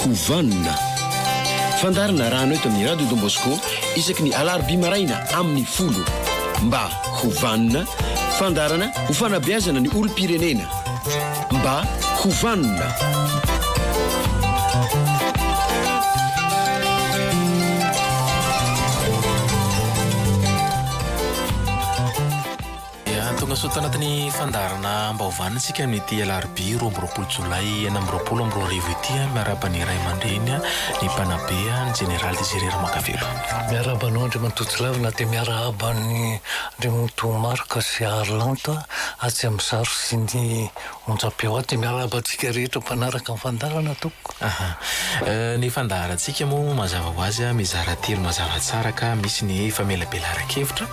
ho vanona. Fandaharana arahana eto amin'ny Radio Don Bosco isaky ny alarobia maraina amin'ny folo. Mba ho vanona, fandaharana ho fanabeazana ny olom-pirenena. Mba ho vanona. Tonga soa tanatin'ny fandaharana Ambaovanina isika amin'ity alarobia 22 jolay 2026 ity. Miarahaba ny ray aman-dreny, ny mpanabe, ny jeneraly Désiré Ramakavelo. Miarahaba anao Andriamatoa Tsilavina dia miarahaba an'i Andriamatoa Marc sy Arlanta atsy amin'ny sary sy ny onjam-peo atsy. Miarahaba antsika rehetra mpanaraka ny fandaharana tompoko. Aha. Ny fandaharantsika moa mazava ho azy mizara telo mazava tsara ka misy ny famelabelaran-kevitra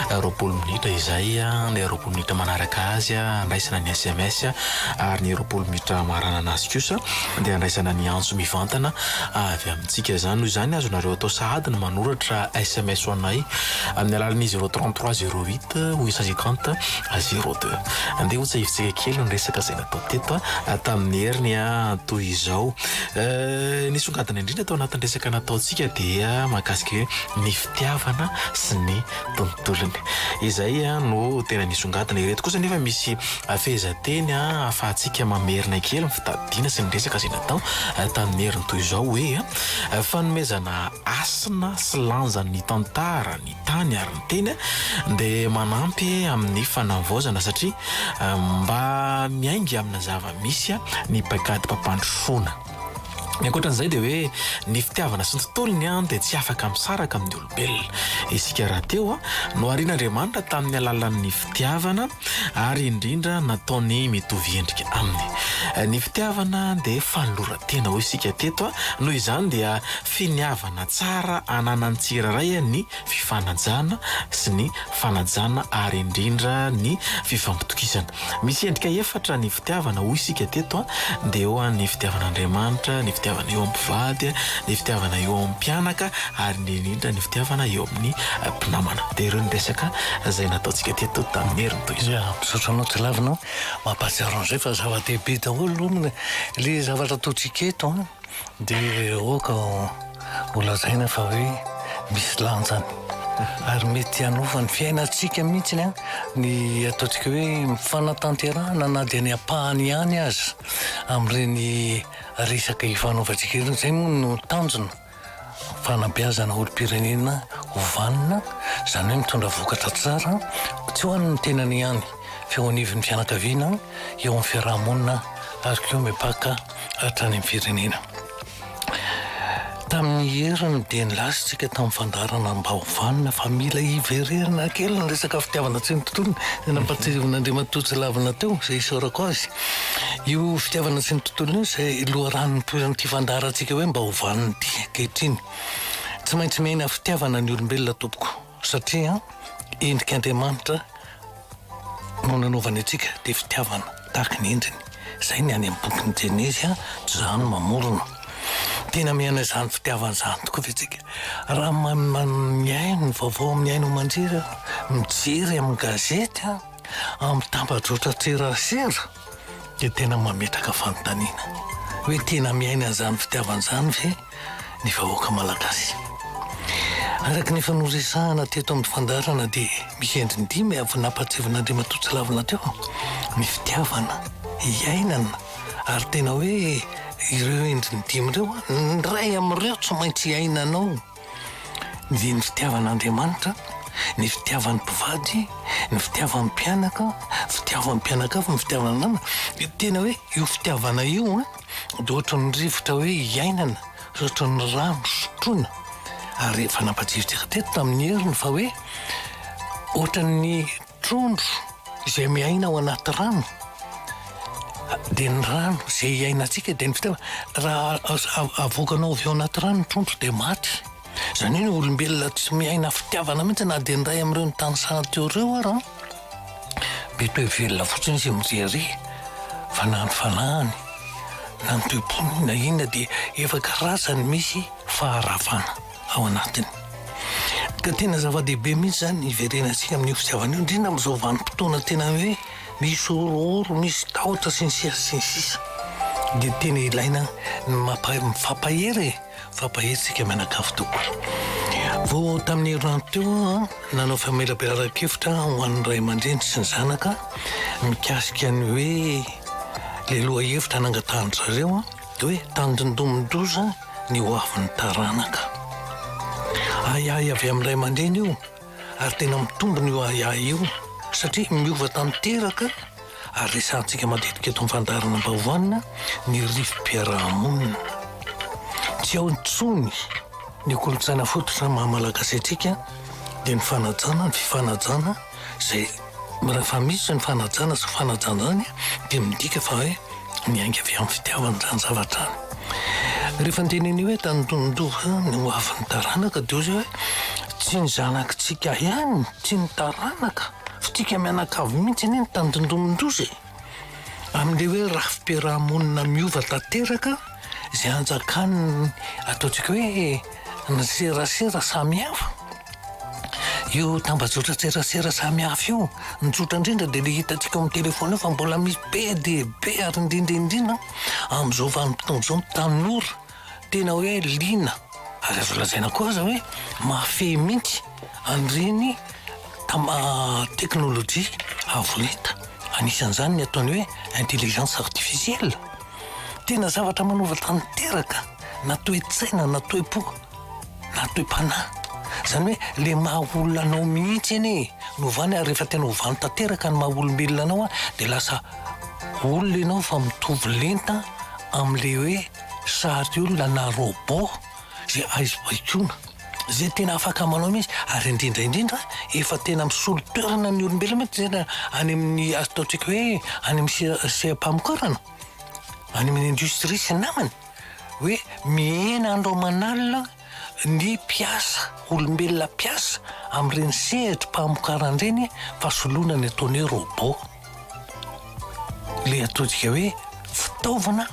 20 minitra izay, ny 20 minitra manaraka azy andraisana ny sms ary ny 20 minitra hamaranana azy kosa dia andraisana ny antso mivantana avy amintsika izany. Noho izany azonareo atao sahady ny manoratra sms ho anay amin'ny alalan'ny 033 08 850 02. Andeha hotsahivintsika kely ny resaka izay natao teto tamin'ny heriny toy izao. Nisongadina indrindra tao anatin'ny resaka nataontsika dia mahakasika hoe ny fitiavana sy ny tontolony. Izay no tena nisongadina. Ireto kosa nefa misy fehezanteny ahafahantsika mamerina kely ny fitadidiana sy ny resaka izay natao tamin'ny heriny toy izao hoe, fanomezana hasina sy lanja ny tantara, ny tany ary ny teny dia manampy amin'ny fanavaozana satria mba miainga amina zava-misy ny paikadim-pampandrosoana. Ny ankoatran'izay dia hoe ny fitiavana sy ny tontolony dia tsy afaka misaraka amin'ny olombelona. Isika rahateo noharian'Andriamanitra tamin'ny alalan'ny fitiavana ary indrindra nataony mitovy endrika aminy. Ny fitiavana dia fanoloran-tena hoy isika teto, noho izany dia finiavana tsara ananan'ny tsirairay ny fifanajana sy ny fanajana ary indrindra ny fifampitokisana. Misy endrika efatra ny fitiavana hoy isika teto dia eo ny fitiavan'Andriamanitra, ny fitiavana eo amin'ny mpivady, ny fitiavana eo amin'ny mpianaka ary indrindra ny fitiavana eo amin'ny mpinamana. Dia ireo ny resaka izay nataontsika teto tamin'ny heriny toy izao. Ya, misaotra anao Tsilavina mampahatsiaro an'izay fa zava-dehibe daholo aloha ilay zavatra ataontsika eto an. Dia aoka ho lazaina fa hoe misy lanjany ary mety hanova ny fiainantsika mihitsy ny ataontsika hoe fanatanterahana na dia ny ampahany ihany aza amin'ireny resaka ifanaovantsika ireny. Izay moa no tanjona, fanabeazana olom-pirenena ho vanona, izany hoe mitondra vokatra tsara, tsy ho an'ny tenany ihany fa eo anivon'ny fianakaviana, eo amin'ny fiaraha-monina ary koa mipaka hatrany amin'ny firenena. Tamin'ny heriny dia nilaza isika tamin'ny fandaharana mba ho vanona fa mila hivererina kely ny resaka fitiavana tsy ny tontolony izay nampahatsiahivin'Andriamatoa Tsilavina teo izay isaorako azy. Io fitiavana tsy ny tontolony io izay loharano nipoiran'ity fandaharantsika hoe mba ho vanona ity ankehitriny. Tsy maintsy miaina fitiavana ny olombelona tompoko satria endrik'Andriamanitra no nanaovany antsika dia fitiavana tahaka ny endriny. Izay ny any amin'ny bokin'ny Jenezy an, tsy izaho no mamorona. Tena miaina izany fitiavana izany tokoa ve tsika? Raha mihaino ny vaovao amin'ny haino aman-jery aho, mijery amin'ny gazety aho, amin'ny tambajotran-tserasera, dia tena mametraka fanontaniana hoe tena miaina an'izany fitiavana izany ve ny vahoaka malagasy? Araka ny efa noresahana teto amin'ny fandaharana dia misy endriny dimy avy nampahatsiavin'Andriamatoa Tsilavina teo ny fitiavana iainana ary tena hoe ireo endriny dimy ireo ny iray amin'ireo tsy maintsy iainanao. Dia ny fitiavan'Andriamanitra, ny fitiavan'ny mpivady, ny fitiavan'ny mpianaka, fitiavan'ny mpianakavy, ny fitiavana namana. Dia tena hoe io fitiavana io an, dia ohatran'ny rivotra hoe iainana, ohatran'ny rano sotroina. Ary efa nampatsiahy teto tamin'ny heriny fa hoe ohatran'ny Trondro izay miaina ao anaty rano dia ny rano izay iainantsika dia ny fitiavana. Raha avoakanao avy ao anaty rano ny trondro dia maty. Izany hoe ny olombelona tsy miaina fitiavana mihitsy na dia ny iray amin'ireo nitanisana teo ireo ara an, mety hoe velona fotsiny izy mirehareha fa na ny fanahiny na ny toe-pony na inona dia efa karazany misy faharavana ao anatiny. Ka tena zava-dehibe mihitsy izany ny hiverenantsika amin'io fitiavana io, indrindra amin'izao vanim-potoana tena hoe misy horohoro, misy tahotra sy ny sisa sy ny sisa. Dia tena ilaina ny mifampahery e! Mifampahery isika mianakavy tompoko. Vao tamin'ny herinandro teo aho nanao famelabelaran-kevitra ho an'ny ray aman-dreny sy ny zanaka mikasika ny hoe ilay lohahevitra nangatahan-dry zareo dia hoe tandindomin-doza ny ho avin'ny taranaka. Ahiahy avy amin'ny ray aman-dreny io ary tena mitombina io ahiahy io satria miova tanteraka ary resahantsika matetika eto amin'ny fandaharana mba ho vanona ny rivo-piarahamonina. Tsy ao intsony ny kolontsaina fototra maha malagasy antsika dia ny fanajana, ny fifanajana izay rehefa misy ny fanajana sy fanajana izany dia midika fa hoe miainga avy amin'ny fitiavana izany zavatra izany. Rehefa nitenen'io hoe tandindomin-doza ny ho avin'ny taranaka dia hoy izy hoe tsy ny zanakitsika ihany, tsy ny taranaka F'tsika mianakavy mihitsy anie no tandindomin-doza e! Amin'ilay hoe rafi-piaraha-monina miova tanteraka izay anjakan'ny ataontsika hoe ny serasera samihafa. Io tambajotran-tserasera samihafa io, ny tsotra indrindra dia ilay hitantsika ao amin'ny telefaonina io fa mbola misy be dia be ary indrindra indrindra amin'izao vanim-potoana izao ny tanora tena hoe liana ary azo lazaina koa aza hoe mahafehy mihitsy an'ireny teknolojia avo lenta, anisan'izany ny ataony hoe intelligence artificielle. Tena zavatra manova tanteraka na toe-tsaina na toe-po na toe-panahy. Izany hoe le maha olona anao mihitsy anie no ovany ary rehefa tena ovany tanteraka ny maha olombelona anao dia lasa olona ianao fa mitovy lenta amin'le hoe sary olona na robot izay aizo baikoana, izay tena afaka manao mihitsy ary indrindra indrindra efa tena misolo toerana ny olombelona mihitsy tena any amin'ny ataontsika hoe any amin'ny seha-pamokarana, any amin'ny industrie sy ny namany hoe mihena andro aman'alina ny mpiasa, olombelona mpiasa amin'ireny sehatrim-pamokarana ireny fa soloina ny ataony hoe robot. Ilay ataontsika hoe fitaovana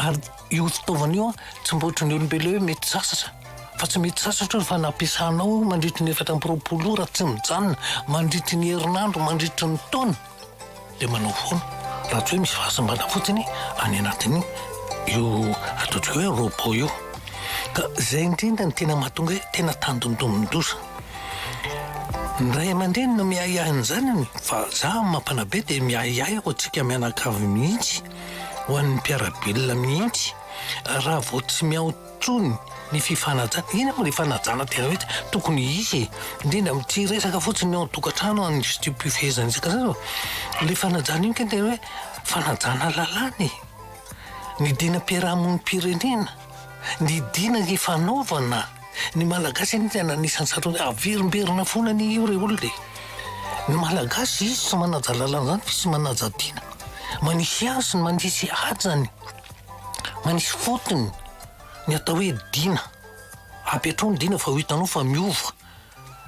ary io fitaovana io tsy mba ohatran'ny olombelona hoe mety sasatra fa tsy mety sasatra io fa nampiasanao mandritry ny 24 ora tsy mijanona mandritry ny herinandro mandritry ny taona dia manao foana raha tsy hoe misy fahasimbana fotsiny any anatin'io io ataontsika hoe robot io ka izay indrindra no tena mahatonga hoe tena tandindomin-doza. Ny ray aman-dreny no miahiahy ny zanany fa za amin'ny maha mpanabe dia miahiahy aho antsika mianakavy mihitsy, ho an'ny mpiara-belona mihitsy, raha vao tsy miao intsony ny fifanajana, inona moa ilay fanajana tena hoe tokony hisy e, indrindra tsy resaka fotsiny ny ao an-tokantrano any stup-fehezana isan-karazany fa ilay fanajana iny kay tena hoe fanajana lalàna e, ny dinam-piarahamonim-pirenena, ny dina ifanaovana. Ny Malagasy anie tena anisan'ny sarotra averimberina foana anie io re olona e. Ny Malagasy izy tsy manaja lalàna izany fa tsy manaja dina. Manisy hasiny, manisy hajany, manisy fotony ny atao hoe dina. Apetraho ny dina fa ho hitanao fa miova.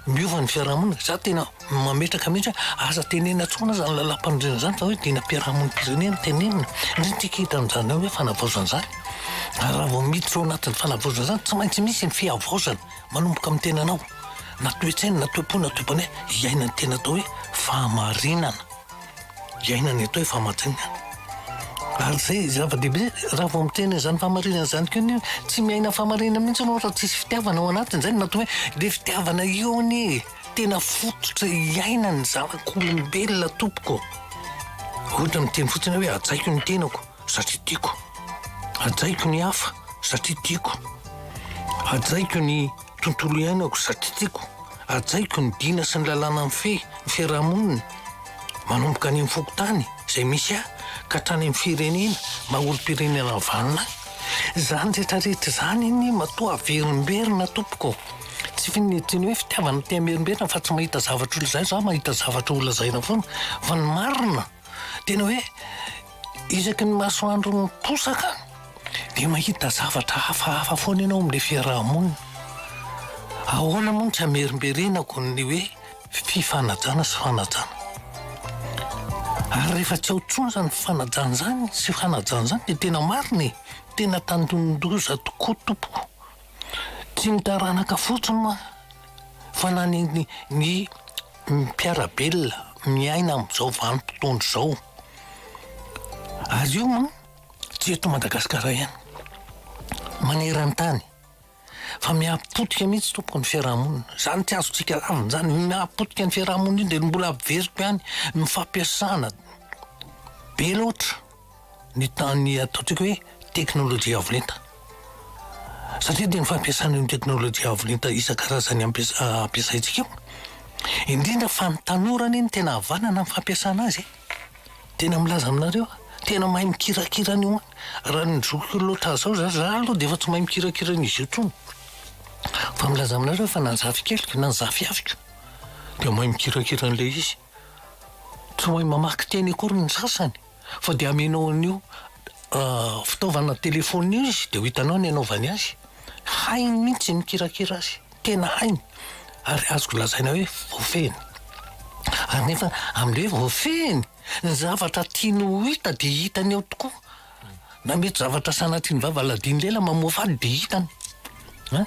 Miova ny fiarahamonina. Za tena mametraka mihitsy hoe aza tenenina intsony aza ny lalàmpanorenana izany fa hoe dinam-piarahamonim-pirenena tenenina. Indrindra tsika hita amin'izany hoe fanavaozana izany. Ary raha vao miditra ao anatin'ny fanavaozana izany tsy maintsy misy ny fihavaozana manomboka amin'ny tenanao. Na toe-tsaina na toe-po na toe-panahy hiaina ny tena atao hoe fahamarinana. Iainana ny atao hoe fahamarinana. Ary izay zava-dehibe, raha vao miteny an'izany fahamarinana izany koa anie, tsy miaina fahamarinana mihitsy ianao raha tsisy fitiavana ao anatiny, izay no mahatonga hoe ilay fitiavana io anie tena fototra iainan'ny zanak'olombelona tompoko. Ohatra miteny fotsiny hoe hajaiko ny tenako satria tiako, hajaiko ny hafa satria tiako, hajaiko ny tontolo iainako satria tiako, hajaiko ny dina sy ny lalàna mifehy ny fiarahamonina. Manomboka any amin'ny fokontany izay misy ahy ka hatrany amin'ny firenena maha olom-pirenena vanona ahy. Izany rehetra rehetra izany anie matoa averimberina tompoko. Tsy ny hoe fitiavana te hamerimberina fa tsy mahita zavatra ho lazaina, za mahita zavatra ho lazaina foana fa ny marina tena hoe isaky ny masoandro miposaka dia mahita zavatra hafahafa foana ianao amin'ilay fiaraha-monina. Ahoana moa no tsy hamerimberenako ny hoe Fifanajana sy fanajana. Ary rehefa tsy ao intsony izany fifanajana izany sy fanajana izany dia tena marina e! Tena tandindon-doza tokoa tompoko. Tsy ny taranaka fotsiny moa fa na ny ny mpiara-belona miaina amin'izao vanim-potoana izao. Ary io moa. Tsy eto Madagasikara ihany. Maneran-tany. Fa miha-potika mihitsy tompoko ny fiaraha-monina. Izany tsy azontsika lavina izany. Miha-potika ny fiaraha-monina io dia mbola averiko ihany ny fampiasana be loatra ny tany ataontsika hoe teknolojia avo lenta. Satria dia ny fampiasana io teknolojia avo lenta isan-karazany ampiasaintsika io, indrindra fa ny tanora anie no tena havanana amin'ny fampiasana azy e. Tena milaza aminareo aho, tena mahay mikirakira an'io an! Raha ny zokiko loatra zao za, za aloha dia efa tsy mahay mikirakira an'izy io intsony. Fa milaza aminareo aho fa na ny zafikeliko na ny zafiafiko dia mahay mikirakira an'ilay izy. Tsy mahay mamaky teny akory ny sasany fa dia amenao an'io fitaovana telefaonina io izy dia ho hitanao ny anaovany azy. Hainy mihitsy ny mikirakira azy. Tena hainy ary azoko lazaina hoe voafehiny. Ary nefa amin'ilay hoe voafehiny, ny zavatra tiany ho hita dia hitany ao tokoa. Na mety zavatra sanatria ny vava ladin'ny lela mamoafady dia hitany. An?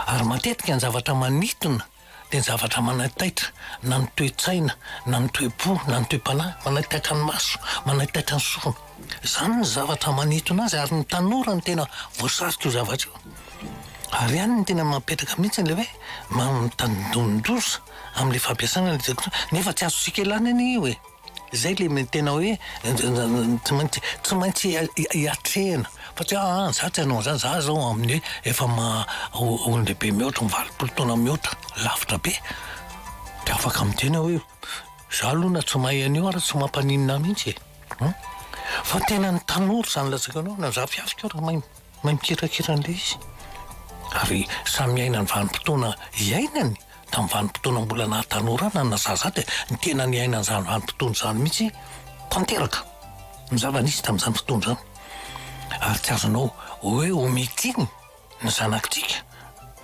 Ary matetika ny zavatra manintona dia ny zavatra manaitaitra na ny toe-tsaina, na ny toe-po, na ny toe-panahy, manaitaitra ny maso, manaitaitra ny sofina. Izany ny zavatra manintona azy ary ny tanora no tena voasarik'io zavatra io. Ary any no tena mapetraka mihitsy ilay hoe mitandindomin-doza amin'ilay fampiasana ilay teknolojia nefa tsy azontsika ialana anie io e! Izay ilay tena hoe tsy maintsy tsy maintsy hiatrehina fa tsy hoe aa za tsy hanao an'izany, za zao amin'ny hoe efa maha olon-dehibe mihoatra ny 80 taona mihoatra lavitra be dia afaka miteny aho hoe za aloha na tsy mahay an'io ary tsy mampaninona ahy mihitsy e! Fa tena ny tanora izany lazaiko anao na zafiafiko ary mahay Mahay mikirakira an'ilay izy. Ary samy miaina ny vanim-potoana iainany, tamin'ny vanim-potoana mbola naha tanora ahy na naha zaza ahy dia ny tena niaina an'izany vanim-potoana izany mihitsy tanteraka ny zava-nisy tamin'izany fotoana izany. Ary tsy azonao hoe omen-tsiny ny zanakitsika,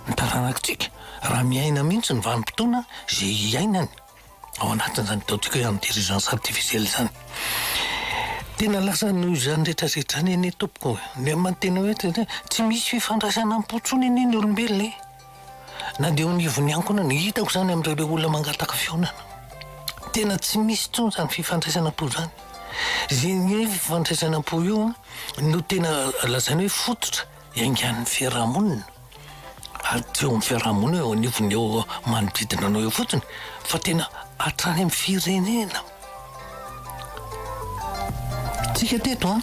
ny taranakitsika raha miaina mihitsy ny vanim-potoana izay iainany. ao anatin'izany ataontsika hoe intelligence artificielle izany. Tena lasa noho izany rehetra rehetra izany anie tompoko e, ny tena hoe tsy misy fifandraisana am-po intsony anie ny olombelona e. Na dia eo anivon'ny ankohonana, hitako izany amin'ireo olona mangataka fihaonana. Tena tsy misy intsony izany fifandraisana am-po izany. Izay ny fifandraisana am-po io no tena lazaina hoe fototra iaingan'ny fiarahamonina. Ary tsy eo amin'ny fiarahamonina eo anivon'ny eo manodidina anao eo fotsiny fa tena hatrany amin'ny firenena. Tsika teto an,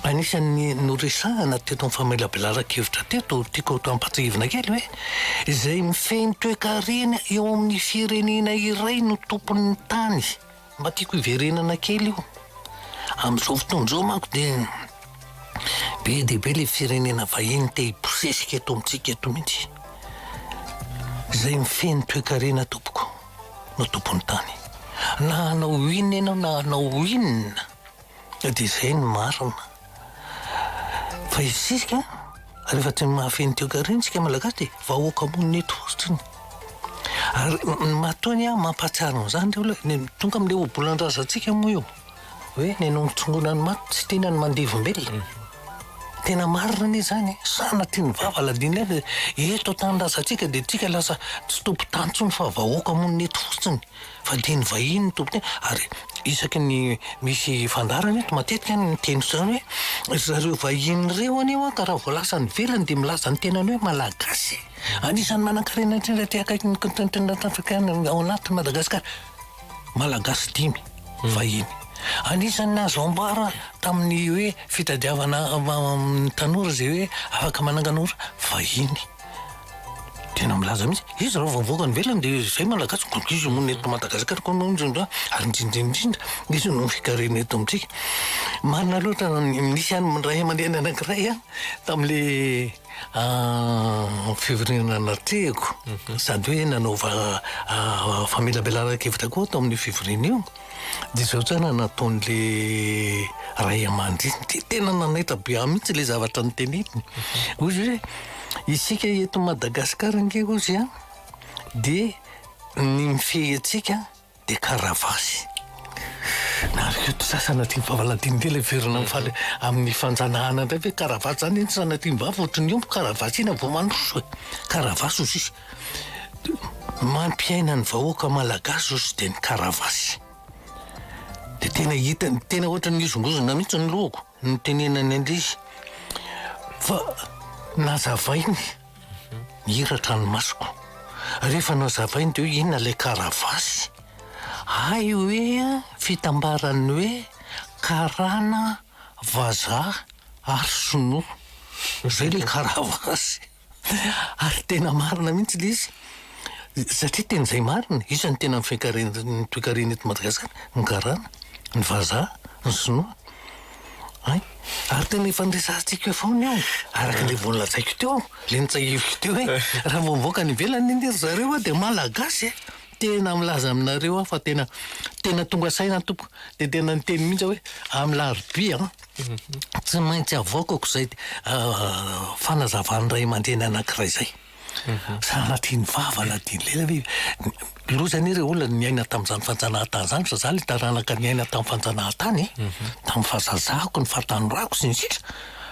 anisan'ny noresahana teto amin'ny famelabelaran-kevitra teto, tiako ampahatsiahivina kely hoe izay mifehy ny toekarena eo amin'ny firenena iray no tompon'ny tany. Mba tiako hiverenana kely io. Amin'izao fotoana izao manko dia be dia be ilay firenena vahiny te hibosesika eto amintsika eto mihitsy. Izay mifehy ny toekarena tompoko no tompon'ny tany. Na hanao inona ianao na hanao inona dia izay no marina. Fa isika rehefa tsy mahafehy ny toekarena isika Malagasy dia vahoaka monina eto fotsiny. Ary ny matoa anie aho mampahatsiaro an'izany ry olona, ny tonga amin'ilay ohabolan-drazantsika moa io, hoe ny anao mitsongona ny maty tsy tiana ny mandevimbelona. Tena marina anie izany e, sanatria ny vava ladino ihany, eto an-tanindrazantsika dia tsika lasa tsy tompon-tany intsony fa vahoaka monina eto fotsiny, fa dia ny vahiny no tompon-tany, ary isaky ny misy fandaharana eto matetika ny miteny ohatr'izany hoe ry zareo vahiny ireo anie ho'a ka raha vao lasa any ivelany dia milaza ny tenany hoe malagasy. Anisan'ny manankarena indrindra aty akaikin'ny kontinanta afrikana ao anatin'i Madagasikara, Malagasy dimy vahiny. Anisan'ny nahazo ambara tamin'ny hoe fitadiavana ny tanora izay hoe afaka manangana orinasa, vahiny. Tena milaza mihitsy, izy raha vao mivoaka any ivelany dia izay Malagasy, koa izy monina eto Madagasikara koa no ary indrindra indrindra izy no fikarena eto amintsika. Marina loatra, nisy ihany ray aman-dreny anankiray tamin'ilay Fivoriana natrehiko sady hoe nanaova famelabelaran-kevitra koa tao amin'io fivoriana io dia izao tsara nataon'le ray aman-dreny dia tena nanaitra be ahy mihitsy ilay zavatra noteneniny. Hoy izy hoe isika eto Madagasikara ange hoy izy an dia ny mifehy antsika Dia karavasy. Narikoto sa sanatria ny vava ladin'ity ilay miverina mifaly amin'ny fanjanahana indray ve karavasy zany iny sanatria ny vava ohatry ny omby karavasy iny vao mandroso e. Karavasy hoy sisa. Mampiaina ny vahoaka malagasy hoy dia ny karavasy. Dia tena hita, tena ohatry ny nihozongozona mihitsy ny lohako. nitenenany an'ilay izy fa nazavainy nihiratra ny masoko. Rehefa nazavainy dia hoe inona ilay karavasy? Hay hoe fitambaran'ny hoe karana, vazaha ary sinoa. Izay ilay karavasy. Ary tena marina mihitsy ilay izy satria tena izay marina, iza no tena mifehy ny toekarena eto Madagasikara? Ny karana, ny vazaha, ny sinoa. Hay! Ary tena efa niresahantsika eo foana io, araka ilay vao nolazaiko teo, ilay notsahiviko teo hoe raha vao mivoaka any ivelany anie ry zareo dia malagasy e! Tena milaza aminareo aho fa tena tena tonga saina aho tompoko, dia tena niteny mihitsy aho hoe amin'ny larobia an, tsy maintsy avoakako izay fanazavan'ny ray aman-dreny anankiray izay. Sanatria ny vava na dia ny lela ve, loza anie ireo olona niaina tamin'izany fanjanahantany izany fa za ilay taranaka niaina tamin'ny fanjanahantany e, tamin'ny fahazazako, ny fahatanorako sy ny sisa,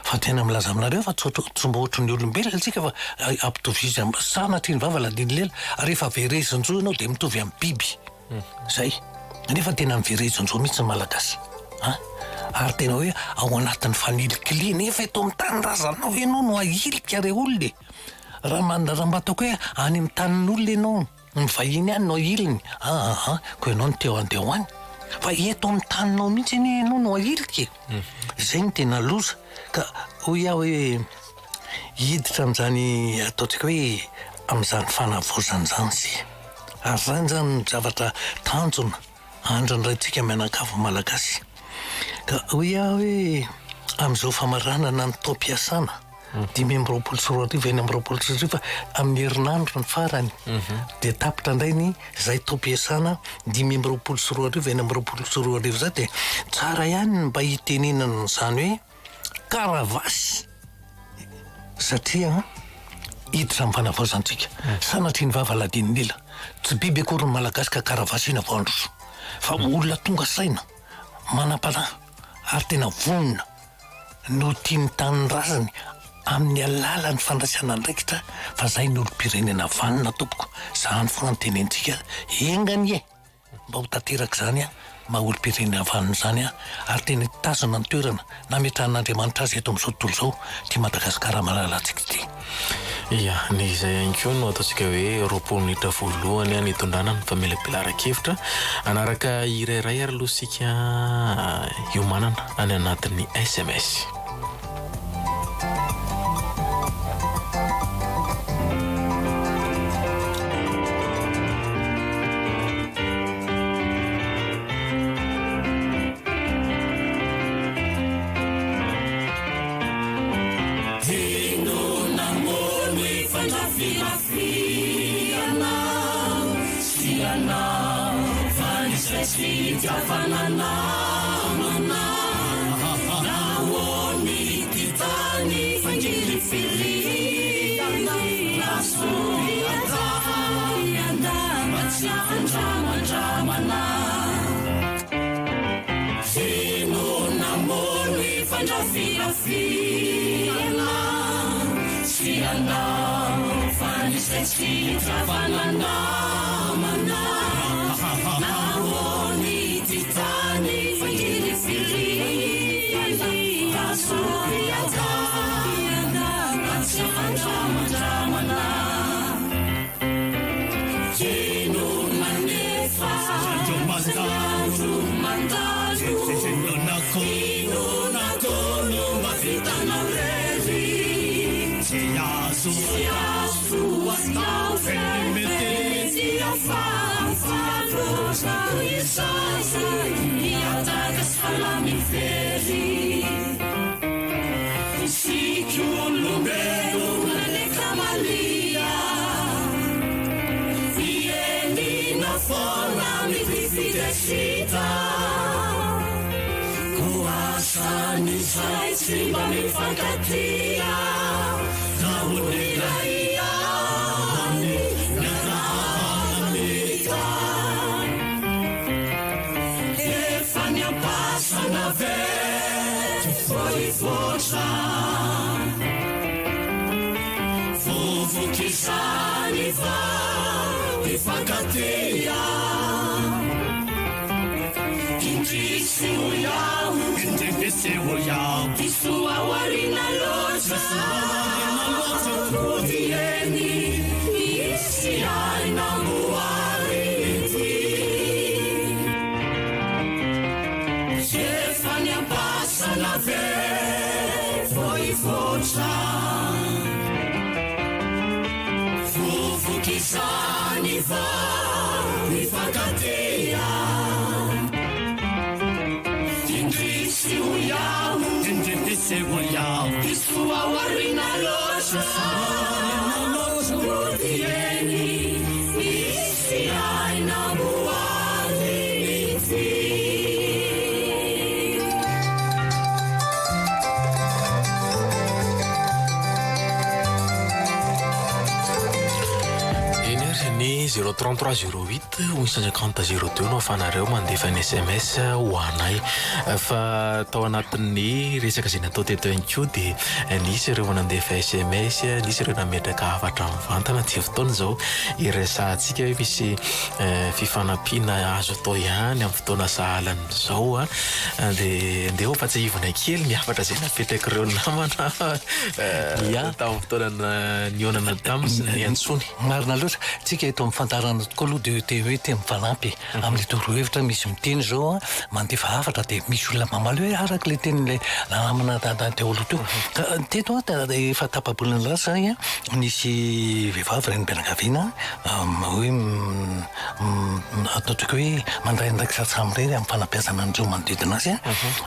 fa tena milaza aminareo aho fa tsy ohatry tsy mba ohatry ny olombelona isika fa ampitovizy am- sanatria ny vava na dia ny lela, rehefa verezin-jo ianao dia mitovy amin'ny biby. Zay. Nefa tena miverejin-jo mihitsy ny Malagasy an! Ary tena hoe ao anatin'ny fanilikilihana, nefa eto amin'ny tanindrazanao ianao no ahilika re olona e! Raha mba raha mba ataoko hoe any amin'ny tanin'olona ianao, ny vahiny any no ahiliny, aa koa ianao no te handeha ho any. Fa eto amin'ny taninao mihitsy anie ianao no ahilika e! Izay no tena loza. Ka hoy aho hoe hiditra amin'izany ataontsika hoe amin'izany fanavaozana izany isika. Ary izany izany no zavatra tanjona andrandraintsika mianakavy Malagasy. Ka hoy aho hoe amin'izao famaranana ny taom-piasana 2025 2026 fa amin'ny herinandro ny farany dia tapitra indray ny izay taom-piasana 2025 2026 izay dia tsara ihany ny mba hitenenana an'izany hoe karavasy satria hiditra amin'ny fanavaozantsika. Sanatria ny vava ladin'ny lela. Tsy biby akory ny Malagasy ka karavasiana vao handroso. Fa olona tonga saina, manam-panahy ary tena vonona no tia ny tanindrazany amin'ny alalan'ny fandraisana andraikitra fa zay ny olom-pirenena vanona tompoko. Zany foana no tenenitsika. Enga anie! Mba ho tanteraka izany maha olom-pirenena vanona izany ary tena hitazona ny toerana nametrahan'Andriamanitra azy eto amin'izao tontolo izao ity Madagasikara malalantsika ity. Ia, ny izay ihany koa no ataontsika hoe 20 minitra voalohany nitondrana ny famelabelaran-kevitra. Hanaraka hira iray ary aloha isika hiomanana any anatin'ny sms. Eny ary, ny 033 08 850 02 no ahafahanareo mandefa ny sms ho anay. Fa tao anatin'ny resaka izay natao teto ihany koa dia nisy ireo nandefa sms, nisy ireo nametraka hafatra mivantana. Dia fotoana izao iresahantsika hoe misy fifanampiana azo atao ihany amin'ny fotoana sahala amin'izao. Dia ndeha hompatsiahivina kely ny hafatra izay napetrak'ireo namana tamin'ny fotoana nihaonana taminy sy niantsoany. Marina loatra. Tsika eto amin'ny fandaharana tokoa aloha dia te hoe te mifanampy amin'ny torohevitra. Misy miteny izao, mandefa hafatra dia misy olona mamaly hoe araka ilay tenin'ilay namana teo aloha teo. Ka teto efa tapa-bolana lasa izay nisy vehivavy renim-pianakaviana hoe ataontsika hoe mandray andraikitra samirery amin'ny fanabeazana an'ireo manodidina azy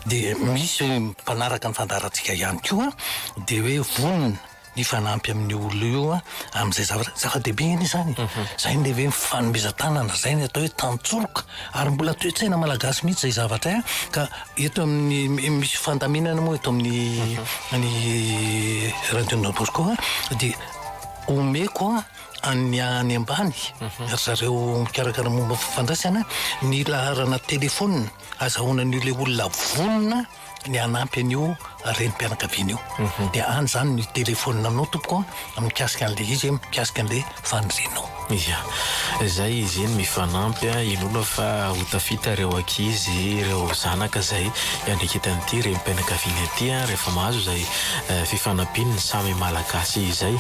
dia misy mpanaraka ny fandaharantsika ihany koa dia hoe vonona ny hifanampy amin'io olona io amin'izay zavatra, zava-dehibe anie izany e, izay ny hoe mifanomezan-tanana, izay ny atao hoe tantsoroka ary mbola toe-tsaina malagasy mihitsy izay zavatra izay ka eto amin'ny misy fandaminana moa eto amin'ny ny radio Don Bosco dia omeko any any ambany ry zareo mikarakara momba ny fifandraisana ny laharana telefaonina azahoana an'io le olona vonona ny hanampy an'io renim-pianakaviana io dia any zany ny telefaonina anao tompoko a mikasika an'le izy mikasika an'le fanirianao. Ia, zay izy iny mifanampy a, inoana fa ho tafita ireo ankizy, ireo zanaka izay iandraiketan'ity renim-pianakaviana ity a, rehefa mahazo izay fifanampian'ny samy Malagasy izay.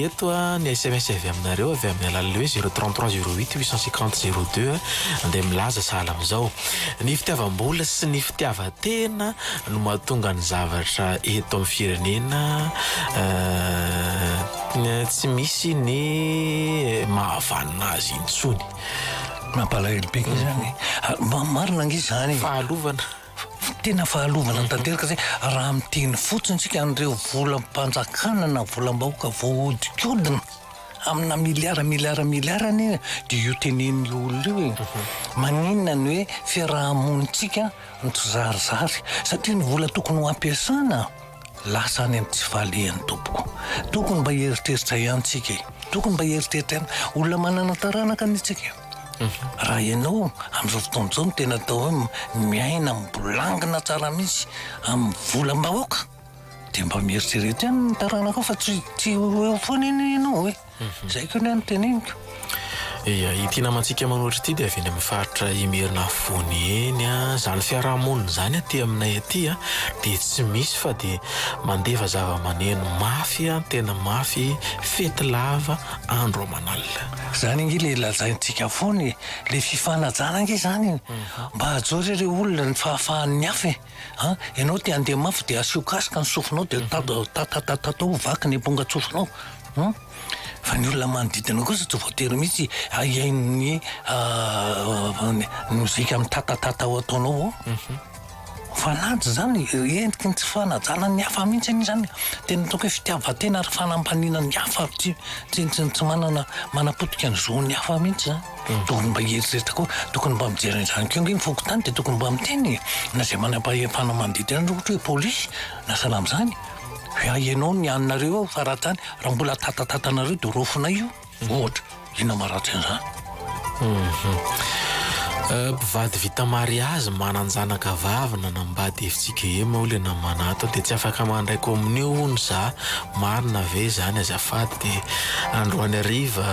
Eto ny sms avy aminareo avy amin'ny alalan'ilay hoe 033 08 850 02 dia milaza sahala amin'izao, Ny fitiavam-bola sy ny fitiavan-tena no mahatonga ny zavatra eto amin'ny firenena tsy misy ny mahavanona azy intsony. Mampalahelo be ange izany e! Marina ange izany e! Fahalovana. Tena fahalovana tanteraka zay raha miteny fotsiny tsika an'ireo volam-panjakana na volam-bahoaka voahodinkodina amina miliara miliara miliara anie dia io tenenin'io olona io e. Maninona ny hoe fiaraha-monintsika no tsy zarizary satria ny vola tokony ho ampiasana lasa any amin'ny tsy fahalehany tompoko. Tokony mba hieritreritra ihany tsika e. Tokony mba hieritreritra ihany. Olona manana taranaka anie tsika e. Raha ianao amin'izao fotoana izao no tena atao hoe miaina mibolangina tsara mihitsy amin'ny volam-bahoaka dia mba mieritrereta ihany ny taranakao fa tsy tsy ho eo foana anie ianao e. Izay koa ny ahy no teneniko. Ia, ity namantsika manoratra ity dia avy eny amin'ny faritra Imerina afovoany eny. Izany fiaraha-monina izany aty aminay aty dia tsy misy fa dia mandefa zava-maneno mafy, tena mafy, fety lava, andro aman'alina. Izany ange ilay lazaintsika foana e, ilay fifanajana ange izany e, mba hajao re ireo olona ny fahafahan'ny hafa e, an, ianao te handeha mafy dia asio casque ny sofinao dia tatatatao vaky ny ampongan-tsofinao, hum, fa ny olona manodidina kosa tsy voatery mihitsy hihaino ny mozika mitatatata ao ataonao ao. Fanaja izany, endriky ny tsy fanajana ny hafa mihitsy anie izany. Tena ataoko hoe fitiavan-tena ary fanambaniana ny hafa tsy tsy tsy tsy manana manapotika ny zon'ny hafa mihitsy izany. Tokony mba hieritreritra koa, tokony mba mijery an'izany koa ange ny fokontany dia tokony mba miteny e! Na izay manam-pahefana manodidina any ohatra hoe polisy na sahala amin'izany, hoe ahenao ny haninareo ao fa raha tsy izany raha mbola tatatatanareo dia raofinay io. Ohatra, inona maharatsy an'izany? Mpivady vita mariazy manan-janaka vavy nanambady FJKM hoy le namana ato dia tsy afaka mandray komonio hono za, marina ve izany azafady dia androany hariva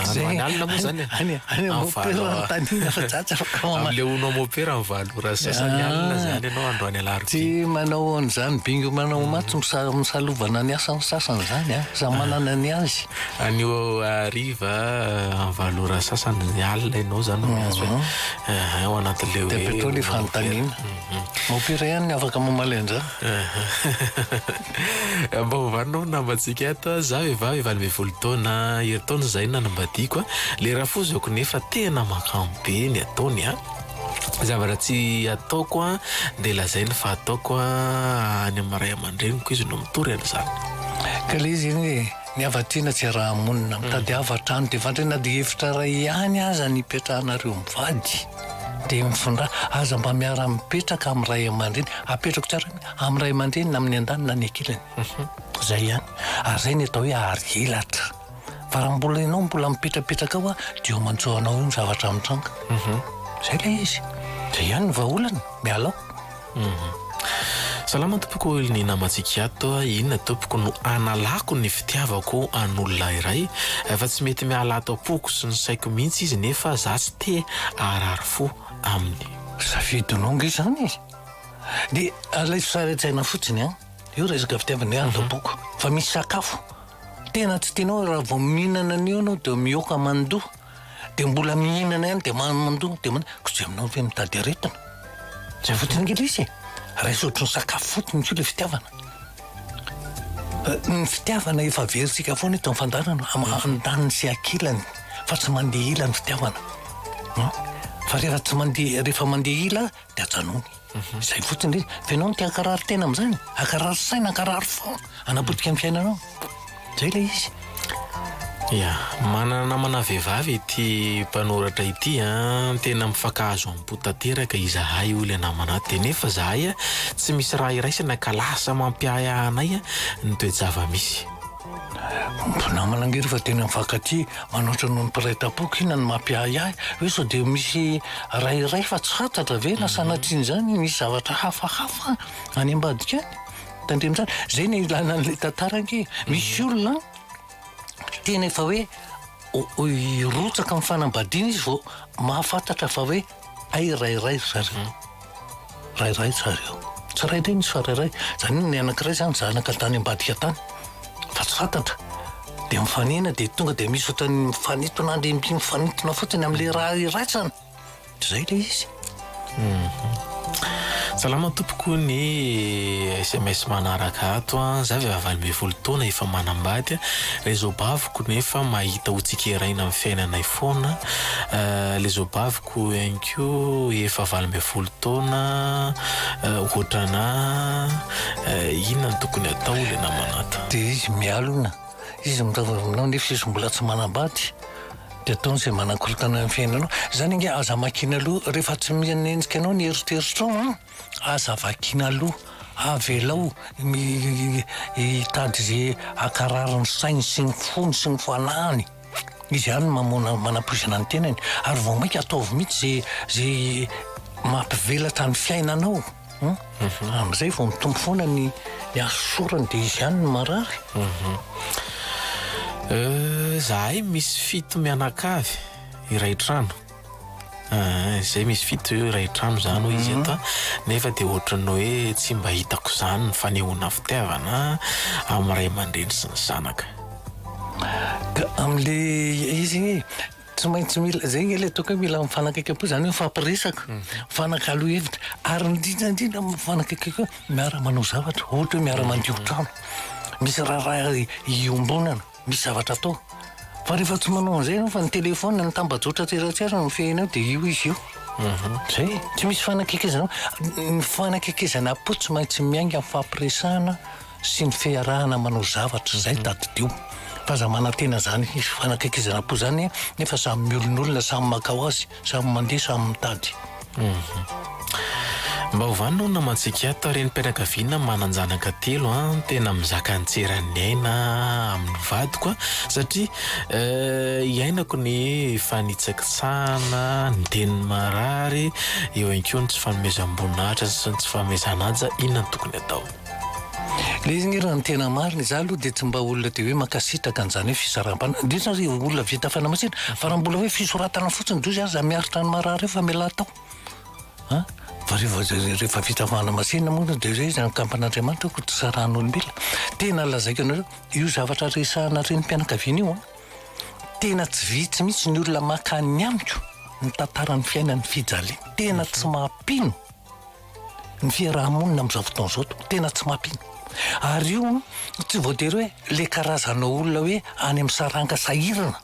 androany alina moa zany e, Any any amin'ny mopera valo anontaniana fa za tsy afaka mamaly. amin'le hono mopera amin'ny valo ora sy sasany alina zany ianao androany alarobia. Tsy manao an'izany bingo manao matso misa- misalovana ny asan'ny sasany izany a, samy manana ny azy. Anio hariva amin'ny valo ora sasany alina ianao zany no miantso hoe ao anatin'ilay hoe Dia apetrao ilay fanontaniana. Mopera ihany no afaka mamaly an'izany. Mba ho vanona hono namantsika ato. Za vehivavy 18 taona, herintaona izay nanambadiako. Le rafozako nefa tena makamo be ny ataony a. Zavatra tsy ataoko a dia lazainy fa ataoko a, any amin'ny ray aman-dreniko izy no mitory an'izany. Ka ilay izy anie e, ny hava-tiana tsy araha-monina, mitadiava trano dia fandre na dia efitra iray ihany aza ny ipetrahanareo mivady dia mifindrà, aza mba miara-mipetraka amin'ny ray aman-dreny, apetrako tsara ny amin'ny ray aman-dreny na amin'ny andaniny na ny ankilany, izay ihany, ary izay ny atao hoe ary elatra. Fa raha mbola ianao mbola mipetrapetraka ao dia eo aman-jo anao eo ny zavatra mitranga. Izay ilay izy. Izay ihany ny vahaolana, miala ao. Salama tompoko ny namantsika ato a, inona tompoko no analako ny fitiavako an'olona iray fa tsy mety miala ato am-poko sy ny saiko mihitsy izy nefa za tsy te harary fo aminy. Safidinao ange izany e! Dia alaivo sary an-tsaina fotsiny an, io resaka fitiavana io ato am-poko fa misy sakafo Tena tsy tianao raha vao mihinana an'io ianao dia mihoaka mandoa, dia mbola mihinana ihany dia mandoa dia mandoa, ko tsy aminao ve mitady aretina? Zay fotsiny ange ilay izy e! Raiso ohatry ny sakafo fotsiny koa ilay fitiavana. Ny fitiavana efa averintsika foana eto amin'ny fandaharana, andaniny sy ankilany fa tsy mandeha ila ny fitiavana. Fa rehefa tsy mandeha, rehefa mandeha ila dia ajanony. Izay fotsiny ilay izy. Fa ianao no te hankarary tena amin'izany, hankarary saina, hankarary fo, hanapotika ny fiainanao. Izay ilay izy. Ya, manana namana vehivavy ity mpanoratra ity an, tena mifankahazo am-po tanteraka izahay hoy ilay namana ato, dia nefa izahay tsy misy raha iraisana ka lasa mampiahiahy anay ny toe-java-misy. Mpinamana ange rehefa tena mifankatia manoatra noho ny mpiray tampoka inona no mampiahiahy hoe sao dia misy ray iray fa tsy fantatra ve na sanatrian'izany misy zavatra hafahafa any ambadika any tandremo tsara zay ny ilana an'ilay tantara ange misy olona tena efa hoe hirotsaka amin'ny fanambadiana izy vao mahafantatra fa hoe Hay ray ray ry zareo. Ray ray ry zareo. Tsy ray reny izy fa ray ray. Izany hoe ny anankiray izany zanaka tany ambadika tany fa tsy fantatra. Dia mifanena dia tonga dia misy ohatran'ny mifanintona andriamby mifanintona fotsiny amin'ilay raha iraisana. Izay ilay izy. Salama tompoko ny sms manaraka ato a, za vehivavy 18 taona efa manambady, le zobaviko nefa mahita ho tsikeraina amin'ny fiainanay foana, le zobaviko ihany koa efa 18 taona ohatrana inona no tokony atao le namana ato? Dia izy mialona, izy mitady aminao nefa izy mbola tsy manambady. Dia ataony izay manakorontana ny fiainanao. Izany ange aza amakiana loha rehefa tsy manenjika anao ny eritreritrao an, aza vakiana loha, avelao hitady izay hankarary ny sainy sy ny fony sy ny fanahiny. Izy ihany no mamoana manapoizina ny tenany ary vao mainka ataovy mihitsy izay izay mampivelatra ny fiainanao. Amin'izay vao mitombo foana ny ny hasosorany dia izy ihany no marary. Zahay misy fito mianakavy iray trano. Izay misy fito iray trano izany hoy izy eto nefa dia ohatran'ny hoe tsy mba hitako izany ny fanehoana fitiavana amin'ny ray aman-dreny sy ny zanaka. Ka amin'le izy iny Tsy maintsy mila, zay nge le ataoko hoe mila mifanakaiky am-po, zany hoe mifampiresaka, mifanakalo hevitra, ary indrindra indrindra mifanakaiky koa miara manao zavatra, ohatra hoe miara mandio trano, misy raharaha iombonana, misy zavatra atao. Fa rehefa tsy manao an'izay ianao fa ny telephone, ny tambajotra tseratsera no mifehy anao dia io izy io. Zay e, tsy misy fanakaikezana, ny fanakaikezana am-po tsy maintsy miainga amin'ny fampiresahana. sy ny fiarahana manao zavatra izay tadidio fa aza manantena zany fanakaikezana am-po zany nefa samy miolonolona samy maka ho azy samy mandeha samy mitady. Mba ho vanona hono namantsika ato, renim-pianakaviana manan-janaka telo an, tena mizaka ny tsy eran'ny aina amin'ny vadiko an, satria iainako ny fanitsakitsahana, ny teny marary, eo ihany koa ny tsy fanomezam-boninahitra sy ny tsy fanomezan-haja, inona no tokony atao? Le izy nge raha ny tena marina, izaho aloha dia tsy mba olona dia hoe mankasitraka an'izany hoe fisaraham-panambadiana, indrindra ry olona vita fanamasinana, fa raha mbola hoe fisoratana fotsiny dia ozy aza miaritra ny marary eo fa mialà tao. An! Fa rehefa rehefa vita fanamasinana moa dia zay izy ankampan'Andriamanitra ko tsy sarahan'olombelona. Tena lazaiko anareo, io zavatra resahana renim-pianakaviana io an, tena tsy vitsy mihitsy ny olona mankany amiko mitantara ny fiainany fijaliana. Tena tsy mampino ny fiaraha-monina amin'izao fotoana izao tompoko, tena tsy mampino. Ary io tsy voatery hoe le karazana olona hoe any amin'ny saranga sahirana.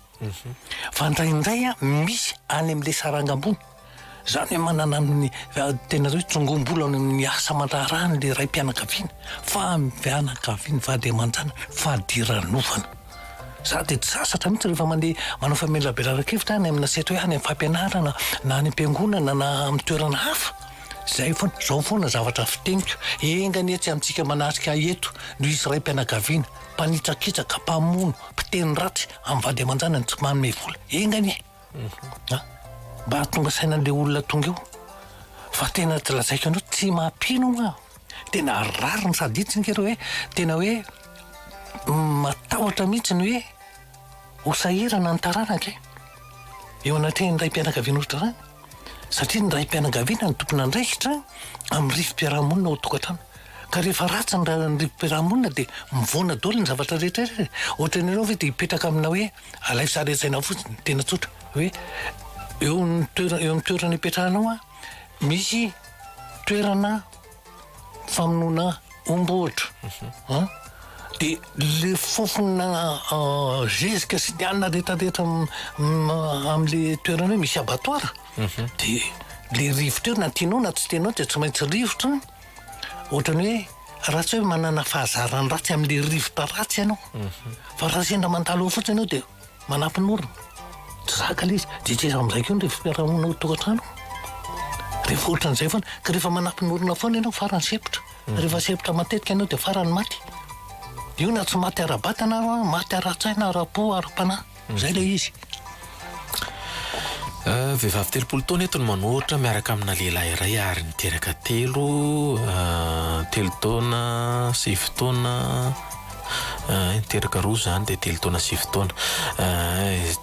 Fa indraindray misy any amin'ilay saranga ambony, izany hoe manana ny tena hoe tsongom-bola any amin'ny asa aman-draharahany ilay raim-pianakaviana, fa ny fianakaviany, vady aman-janany, fadiranovana. Za dia tsy sasatra mihitsy rehefa mandeha manao famelabelaran-kevitra any amina sehatra hoe any amin'ny fampianarana na any am-piangonana na amin'ny toerana hafa, izay foana, izao foana zavatra fiteniko, enga anie tsy amintsika manatrika eto no hisy raim-pianakaviana mpanitsakitsaka, mpamono, mpiteny ratsy amin'ny vady aman-janany tsy manome vola. Enga anie a! Mba hahatonga saina an'ilay olona tonga eo. Fa tena tsy lazaiko anao, tsy mampino aho. Tena rariny sady hitsiny nge hoe tena hoe matahotra mihitsy ny hoe ho sahirana ny taranaka e! Eo anatrehan'ny raim-pianakaviana ohatr'izany. Satria ny raim-pianakaviana no tompon'andraikitra amin'ny rivo-piarahamonina ao an-tokantrano. Ka rehefa ratsy ny rivo-piarahamonina dia mivoana daholo ny zavatra rehetra rehetra e. Ohatran'ny ianao ve dia hipetraka amina hoe alaivo sary an-tsaina fotsiny, tena tsotra, hoe eo amin'ny toerana eo amin'ny toerana ipetrahanao an, misy toerana famonoana omby ohatra an, dia le fofona zezika sy ny anona rehetra rehetra amin'le toerana io misy abattoir dia le rivotra eo na tianao na tsy tianao dia tsy maintsy rivotra ohatran'ny hoe raha tsy hoe manana fahazaran-dratsy amin'le rivotra ratsy ianao fa raha sendra mandalo eo fotsiny ianao dia Manampin'orona. Tsy zaka ilay izy. Dia tsy aiza amin'izay koa ny rivo-piarahamonina ao an-tokantrano. Rehefa ohatran'izay foana. Ka rehefa manampin'orona foana ianao, farany sempotra. Rehefa sempotra matetika ianao dia farany maty. Io na tsy maty ara-batana ary an, maty ara-tsaina, ara-po, ara-panahy. Izay ilay izy. Vehivavy 30 taona eto no manoratra miaraka amina lehilahy iray ary niteraka telo, telo taona, sivy taona, Niteraka roa izany dia telo taona sivy taona.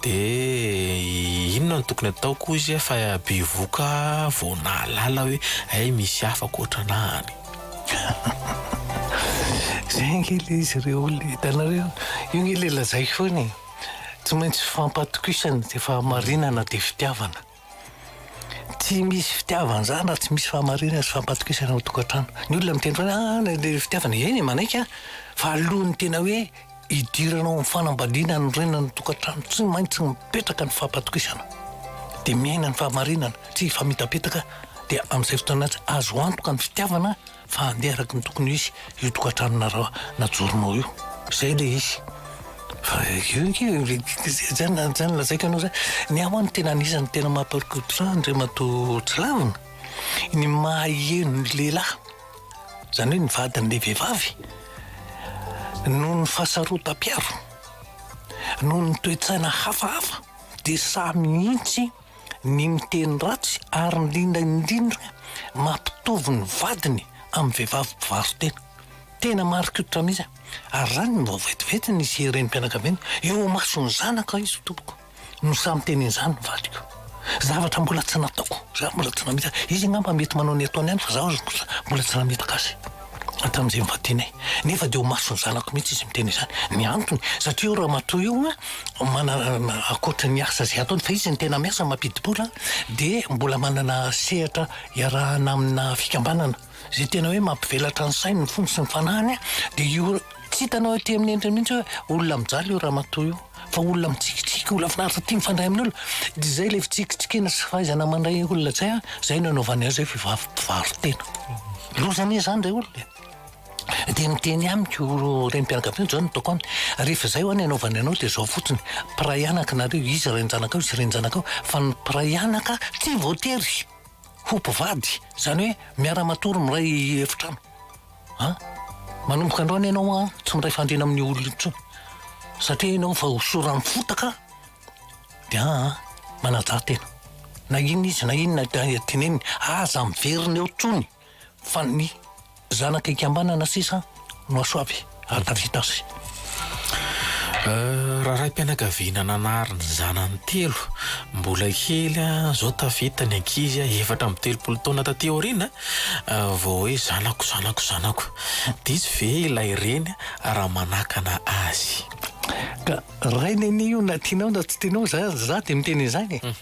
Dia inona no tokony ataoko hoy izy fa bevohoka vao nahalala hoe hay misy hafa ankoatra anah any. Izay ange ilay izy ry olona e, hitanareo, io ange ilay lazaiko foana e, tsy maintsy fifampatokisana dia fahamarinana dia fitiavana. Tsy misy fitiavana izany raha tsy misy fahamarinana sy fampatokisana ao an-tokantrano. Ny olona miteny foana hoe ah ilay fitiavana, eny e manaiky aho, fa alohan'ny tena hoe hidirana ao amin'ny fanambadiana hanorenana ny tokantrano tsy maintsy mipetraka ny fampatokisana, dia miaina ny fahamarinana, tsy hifamitapitaka, dia amin'izay fotoana izay azo antoka ny fitiavana. Fa handeha araka ny tokony ho izy io tokantranonareo najoronao io. Zay le izy. Fa io ange zany zany lazaiko anao zany. Ny ahy ho'a no tena anisan'ny tena mamparikoditra ahy Andriamatoa Tsilavina, ny mahaheno ny lehilahy, zany hoe ny vadin'ilay vehivavy, noho ny fahasarotam-piaro, noho ny toe-tsaina hafahafa dia sahy mihitsy ny miteny ratsy ary indrindra indrindra mampitovy ny vadiny amin'ny vehivavy mpivaro-tena. Tena marin-koditra mihitsy aho. Ary izany vao vetivety nisy renim-pianakaviana, eo imason'ny zanaka izy tompoko no sahy miteny an'izany ny vadiko. Zavatra mbola tsy nataoko, za mbola tsy namitaka, izy angamba mety manao ny ataony ihany fa zaho mbola tsy namitaka azy. Hatramin'izay nivadianay. Nefa dia eo imason'ny zanako mihitsy izy miteny izany. Ny antony, satria io ramatoa io manana, ankoatra ny asa izay ataony, fa izy no tena miasa mampidi-bola, dia mbola manana sehatra iarahana amina fikambanana, izay tena hoe mampivelatra ny sainy, ny fony sy ny fanahiny, dia io, tsy hitanao aty amin'ny endriny mihitsy hoe olona mijaly io ramatoa io, fa olona mitsikitsiky, olona finaritra, tia mifandray amin'ny olona. Dia izay ilay fitsikitsikiana sy fahaizana mandray olona izay, izay no anaovany azy hoe vehivavy mpivaro-tena. Loza anie izany re olona e! Dia miteny amiko io renim-pianakaviana, izao no ataoko aminy, rehefa izay ho'a ny anaovany anao dia izao fotsiny, mpiray anaka nareo, izy rain-janakao, izy renin-janakao, fa ny mpiray anaka tsy voatery. ho mpivady, izany hoe miara-matory miray efitrano. An! Manomboka androany ianao an, tsy miray fandriana amin'io olona io intsony. Satria ianao efa hosoran'ny fotaka dia an, manajà tena. Na inona izy na inona teneniny, aza miverina eo intsony fa ny Zanaka ikambanana sisa no hasoavy hahatafita azy. Raha raim-pianakaviana nanary ny zanany telo mbola kely zao tafita ny ankizy 34 taona taty aoriana vao hoe zanako zanako zanako. Diso ve ilay reny raha manakana azy? Ka rainy anie io na tianao na tsy tianao za za dia miteny an'izany e.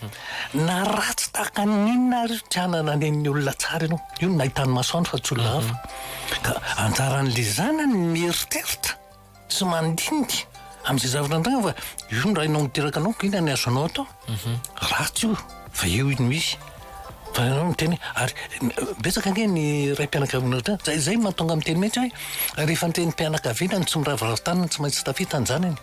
Na ratsy tahaka ny inona ary io tsy hanana ny olona tsara ianao. Io no nahitany masoandro fa tsy olona hafa. Ka anjaran'le zanany ny mieritreritra sy mandinika amin'izay zavatra nitranga fa io ny rainao niteraka anao ka inona ny azonao atao? Ratsy io fa io no izy. Fa ianao miteny hoe ary betsaka ange ny raim-pianakaviana ohatr'izany, zay zay no mahatonga miteny mihitsy hoe rehefa ny renim-pianakaviana no tsy miraviravy tanana tsy maintsy tafita ny zanany.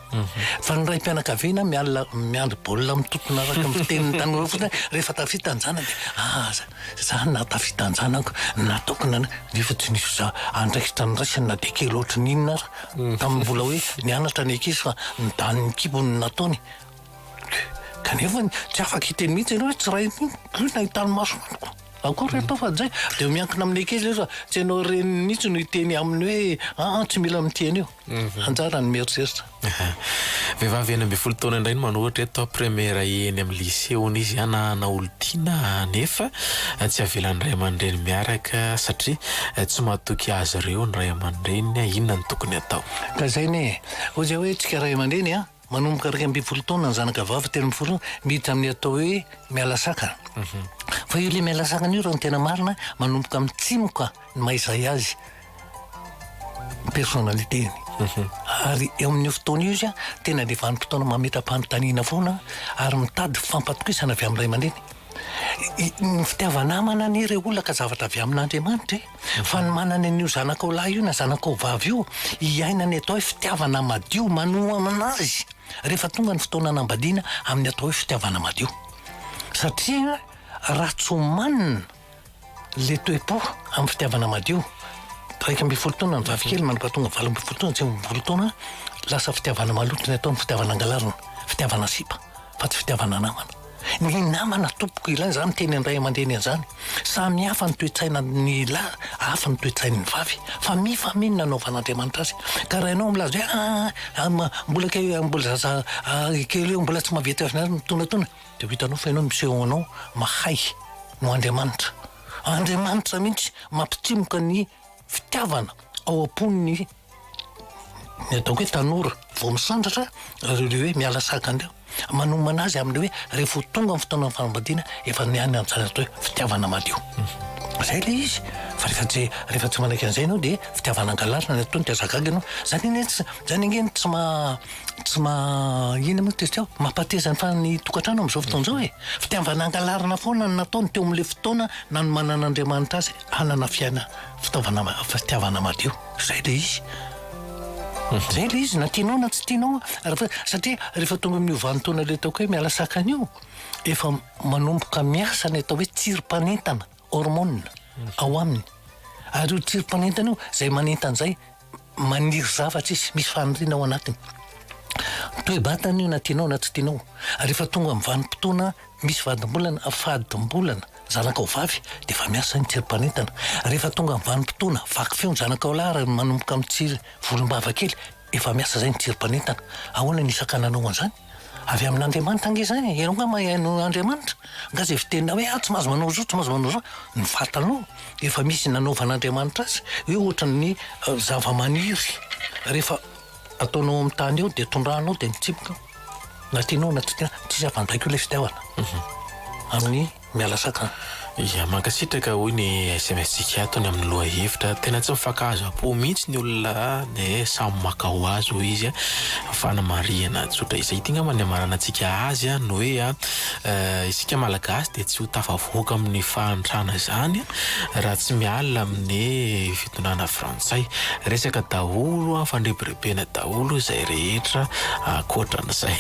Fa ny raim-pianakaviana mialona miandry baolina mitontona araka ny fitenin'ny tanora fotsiny hoe rehefa tafita ny zanany dia ah Za nahatafita an-janako, nataoko na nefa tsy nisy za andraikitra niraisany na dia kely ohatry ny inona ary tamin'ny mbola hoe nianatra ny ankizy fa ny danin'ny kibony no nataony. Kanefa tsy afaka hiteny mihitsy ianao hoe tsy ray io nahitany maso amiko. Akory atao fa zay dia miankina amin'ny ankizy ilay izy fa tsy ianao reniny mihitsy no hiteny aminy hoe aa tsy mila mitia an'io. Anjara ny mieritreritra. Vehivavy 16 taona indray no manoratra eto, première eny amin'ny lycée hono izy hanahana olon-tiana nefa tsy avelan'ny ray aman-dreny miaraka satria tsy matoky azy ireo ny ray aman-dreniny, inona no tokony atao? Ka izay anie e! Hoy izay hoe tsika ray aman-dreny an, manomboka 11 taona ny zanaka vavy 13 miditra amin'ny atao hoe miala sakana. Fa io le miala sakana io raha ny tena marina manomboka mitsimoka ny maha izay azy. personnalité-ny. Ary eo amin'io fotoana io izy tena le vanim-potoana mametra-panontaniana foana ary mitady fampatokisana avy amin'ny ray aman-dreny. Ny fitiava-namana anie re olona ka zavatra avy amin'Andriamanitra e. Fa ny manana an'io zanakao lahy io na zanakao vavy io, hiaina ny atao hoe fitiavana madio, manohana azy rehefa tonga ny fotoana hanambadiana amin'ny atao hoe fitiavana madio. Satria raha tsy omanina Le toe-po amin'ny fitiavana madio. 11 taona ny vavy kely mandra-pahatonga tonga 18 taona, 19 taona, lasa fitiavana maloto ny ataony, fitiavana angalarina, fitiavana sipa fa tsy fitiavana namana. Ny namana tompoko ilaina, za miteny ny ray aman-dreny an'izany, samy hafa ny toe-tsainan'ny lahy, hafa ny toe-tsain'ny vavy, fa mifameno ny nanaovan'Andriamanitra azy. Ka raha ianao milaza hoe aa mbola kely, mbola zaza kely io, mbola tsy mahavita mitonatona, Dia ho hitanao fa ianao miseho anao mahay no Andriamanitra. Andriamanitra mihitsy mampitsimoka ny fitiavana ao am-pon'ny ny ataoko hoe tanora vao misandratra ary ireo hoe miala sakana ireo. Manomana azy amin'ilay hoe rehefa ho tonga ny fotoanan'ny fanambadiana efa niany amin'izany atao hoe fitiavana madio. Izay ilay izy. Fa rehefa tsy rehefa tsy manaiky an'izay ianao dia fitiavana angalarina ny ataony dia aza gaga ianao. Izany anie tsy izany ange no tsy maha Tsy ma inona moa tezitra ao? Mampateza ny fa ny tokantrano amin'izao fotoana izao e! Fitiavana angalarina foana no nataony teo amin'ilay fotoana nanomanan'Andriamanitra azy hanana fiaina fitaovana fitiavana madio. Izay ilay izy. Izay ilay izy na tianao na tsy tianao rehefa satria rehefa tonga amin'io vanin-taona ilay ataoko hoe miala sakana io, efa manomboka miasa ny atao hoe tsirim-panentana, hormone, ao aminy. Ary io tsirim-panentana io, izay manentana izay, Maniry zavatra izy, misy faniriana ao anatiny. Toe-batana io na tianao na tsy tianao. Rehefa tonga amin'ny vanim-potoana misy vadim-bolana, fadim-bolana, zanakao vavy dia efa miasa ny tsirim-panentana. Rehefa tonga amin'ny vanim-potoana vaky feo ny zanakao lahy ary manomboka mitsiry volombava kely, efa miasa izay ny tsirim-panentana. Ahoana ny hisakananao an'izany? Avy amin'Andriamanitra ange izany e! Ianao angaha mahay noho Andriamanitra? Angaha izay fitenina hoe ah tsy mahazo manao izao, tsy mahazo manao izao, ny vatanao efa misy nanaovan'Andriamanitra azy hoe ohatran'ny zava-maniry rehefa ataonao amin'ny tany eo dia tondrahanao dia mitsimoka na tianao na tsy tianao, tsisy afa-mibaiko ilay fitiavana amin'ny. Miala sakana. Ya, mankasitraka hoy ny sms-tsika ato ny amin'ny lohahevitra. Tena tsy mifankahazo am-po mihitsy ny olona dia samy maka ho azy hoy izy. Fanamarihana tsotra izay. Ity angamba ny hamaranantsika azy ny hoe isika Malagasy dia tsy ho tafavoaka amin'ny fahantrana izany raha tsy miala amin'ny fitondrana frantsay. Resaka daholo, fandrebirebena daholo izay rehetra ankoatran'izay.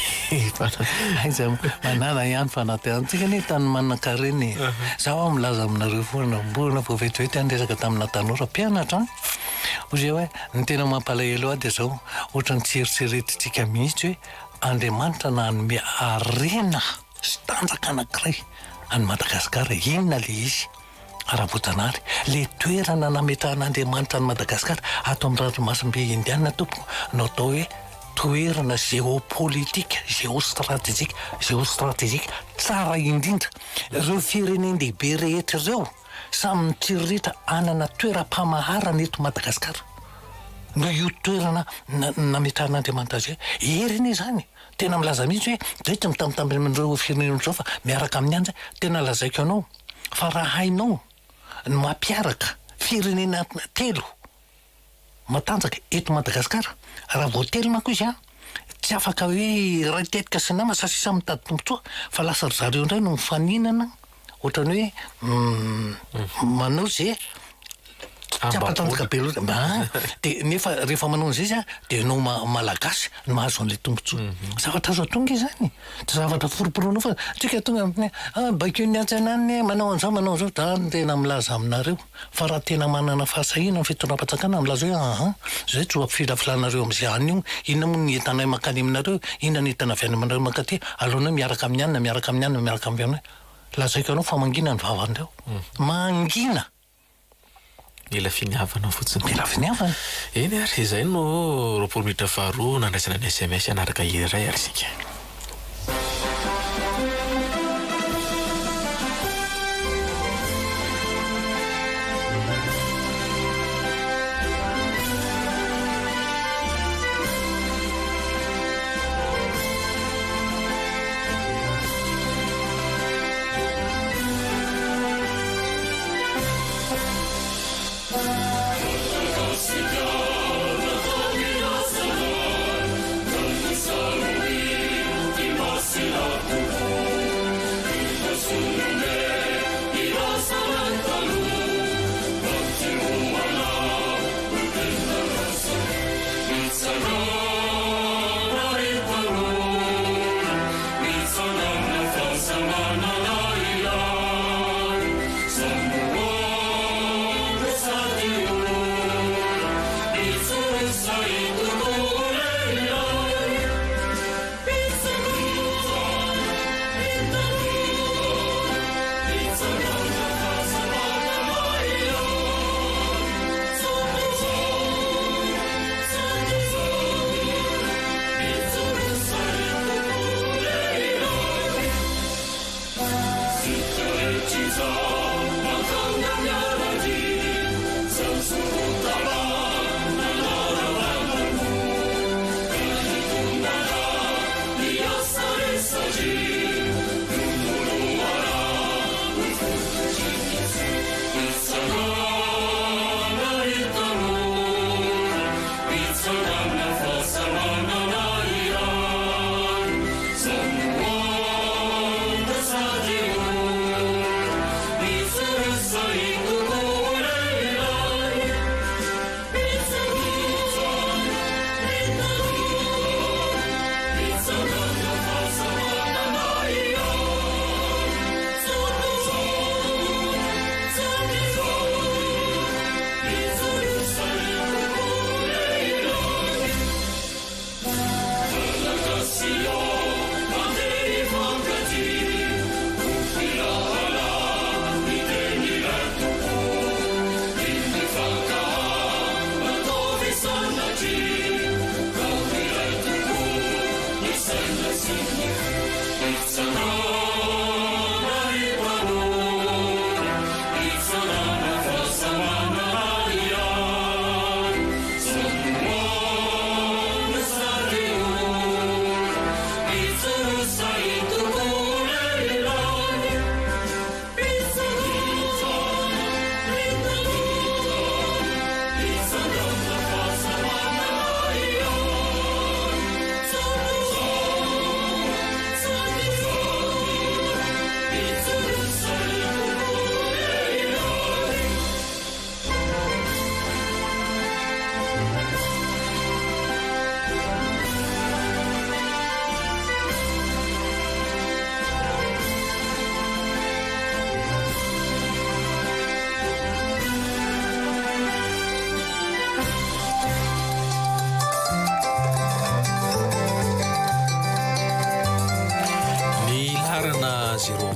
Aiza manana ihany fanantenana. Antsika anie tany manan-karena e. Zaho. Aho milaza aminareo foana, mbola vao vetivety aho niresaka tamina tanora mpianatra an, hoy izy hoe ny tena mampalahelo ahy dia izao, ohatran'ny tsy eritreretintsika mihitsy hoe Andriamanitra nanome harena sy tanjaka anankiray an'i Madagasikara, inona ilay izy? Ara-boajanahary, ilay toerana nametrahan'Andriamanitra an'i Madagasikara ato amin'ny ranomasimbe Indiana tompoko no atao hoe toerana géopolitique, géostratégique, géostratégique tsara indrindra. Ireo firenen-dehibe rehetra ireo samy mitsiriritra hanana toeram-pamaharana eto Madagasikara noho io toerana nametrahan'Andriamanitra azy io. Hery anie izany e! Tena milaza mihitsy hoe izay tsy mitambitamby amin'ireo firenena izao fa miaraka amin'ny any izay. Tena lazaiko anao fa raha hainao ny mampiaraka firenena telo matanjaka eto Madagasikara, raha vao telo manko izy an, tsy afaka hoe iray tetika sy nama sa sisa mitady tombotsoa fa lasa ry zareo indray no mifaninana ohatran'ny hoe manao ze tsy hampatanjaka be loatra mba de nefa rehefa manao an'izay izy an de ianao malagasy no mahazo an'ilay tombotsoa. Zavatra azo atao ange izany e! Tsy zavatra foromporonina fa tsika tonga amin'ny ah baikoin'ny antsenan'ny manao an'izao manao an'izao, za no tena milaza aminareo fa raha tena manana fahasahiana ny fitondram-panjakana milaza hoe aha zay tsy ho ampifilafilanareo amin'izay any io, inona moa ny entanay mankany aminareo, inona ny entana avy any aminareo mankaty, aleonay miaraka amin'ny anona miaraka amin'ny anona miaraka amin'ny anona, lazaiko anao fa mangina ny vavan'ireo, mangina! Mila finiavana fotsiny. Mila finiavana. Eny ary, izay no 20 minitra faharoa nandraisana ny sms hanaraka hira iray ary isika.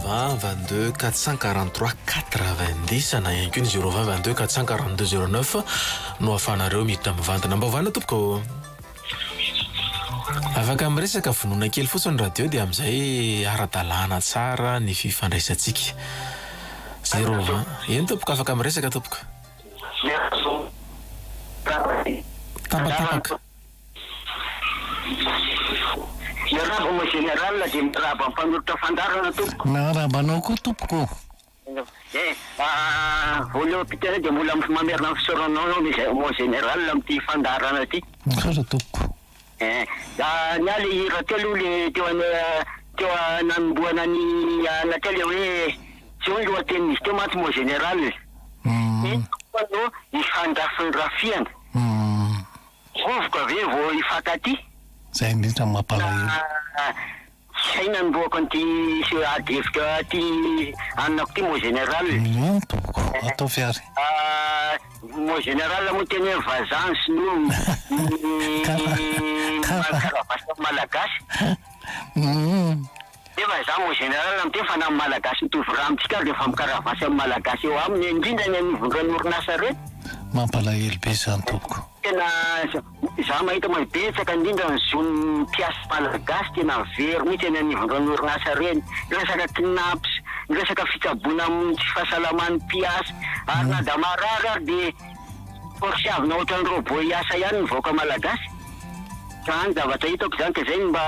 0 20 22 443 90 na ihany koa ny 0 20 22 442 09 no ahafahanareo miditra mivantana. Mba ovana tompoko. Afaka miresaka vonoina kely fotsiny ny radio dia amin'izay ara-dalàna tsara ny fifandraisantsika. 0 20 Eny tompoko afaka miresaka tompoko. Tapatapaka. Miarahaba mon général dia miarahaba ny mpanolotra fandaharana tompoko. Miarahaba anao koa tompoko. Eh, voaloham-pitenena dia mbola mamerina ny fisaorana anao mon général amin'ity fandaharana ity. Misaotra tompoko. Eh, ny ahy le hira teo aloha le teo an teo nanombohana ny alina teo le hoe tsy eo ny lohatenin'izy teo mantsy mon général. Inona no ifandrafindrafiana? Vovoka ve vao hifankatia? Zay indrindra no mampalahelo. Tsy hay nanombohako an'ity ady hevitra ty anako ty mon général. Eny tompoko, ataovy ary. Mon général moa teny hoe vazaha ny sinoa ny karavasy amin'ny malagasy. Nefa za mon général miteny fa na ny malagasy mitovy rà amintsika ary dia efa mikaravasy amin'ny malagasy eo aminy indrindra ny anivon'ireny orinasa ireny. Mampalahelo be izany tompoko. Tena za mahita mantsy betsaka indrindra ny zon'ny mpiasa malagasy tena very mihitsy eny anivon'ireny orinasa ireny. Ny resaka cnaps, ny resaka fitsaboana amin'ny tsy fahasalaman'ny mpiasa ary na da marary ary dia forcer-vina ohatran'ny robot hiasa ihany ny vahoaka malagasy. Zany zavatra hitako izany ka izay no mba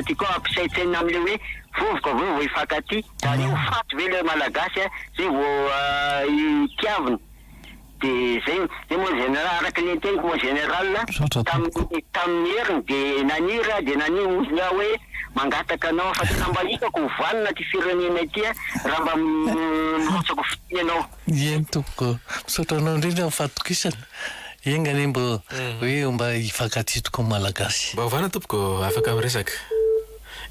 tiako hampisaintsainina amin'ilay hoe vovoka vao vao hifankatia. Zany hoe ho faty ve ilay malagasy zay vao hitiavina. Dia zay, zay mon général, araka ny teniko mon général, Misaotra tompoko. tamin'ny tamin'ny heriny dia naniry aho dia naniry hozy aho hoe mangataka anao fa tena mba hitako ho vanona ity firenena ity raha mba mirotsaka ho fitia ianao. Eny tompoko, misaotra anao indrindra amin'ny fahatokisana. Enga anie mba hoe mba hifankatia tokoa ny Malagasy. Mba ovana tompoko, afaka miresaka.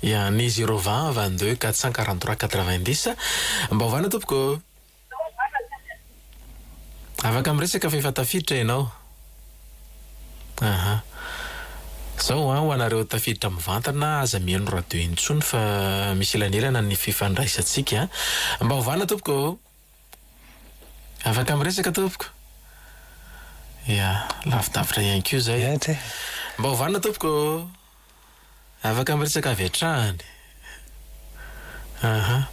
Ya, ny 0 20 22 443 90. Mba ovana tompoko. Afaka miresaka fa efa tafiditra ianao. Aha. Zao an, ho anareo tafiditra mivantana, aza mihaino radio intsony fa misy elanelana ny fifandraisantsika. Mba ovana tompoko ô. Afaka miresaka tompoko. Ya, lavidavitra ihany koa izay. Mba ovana tompoko ô. Afaka miresaka avy hatrany. Aha.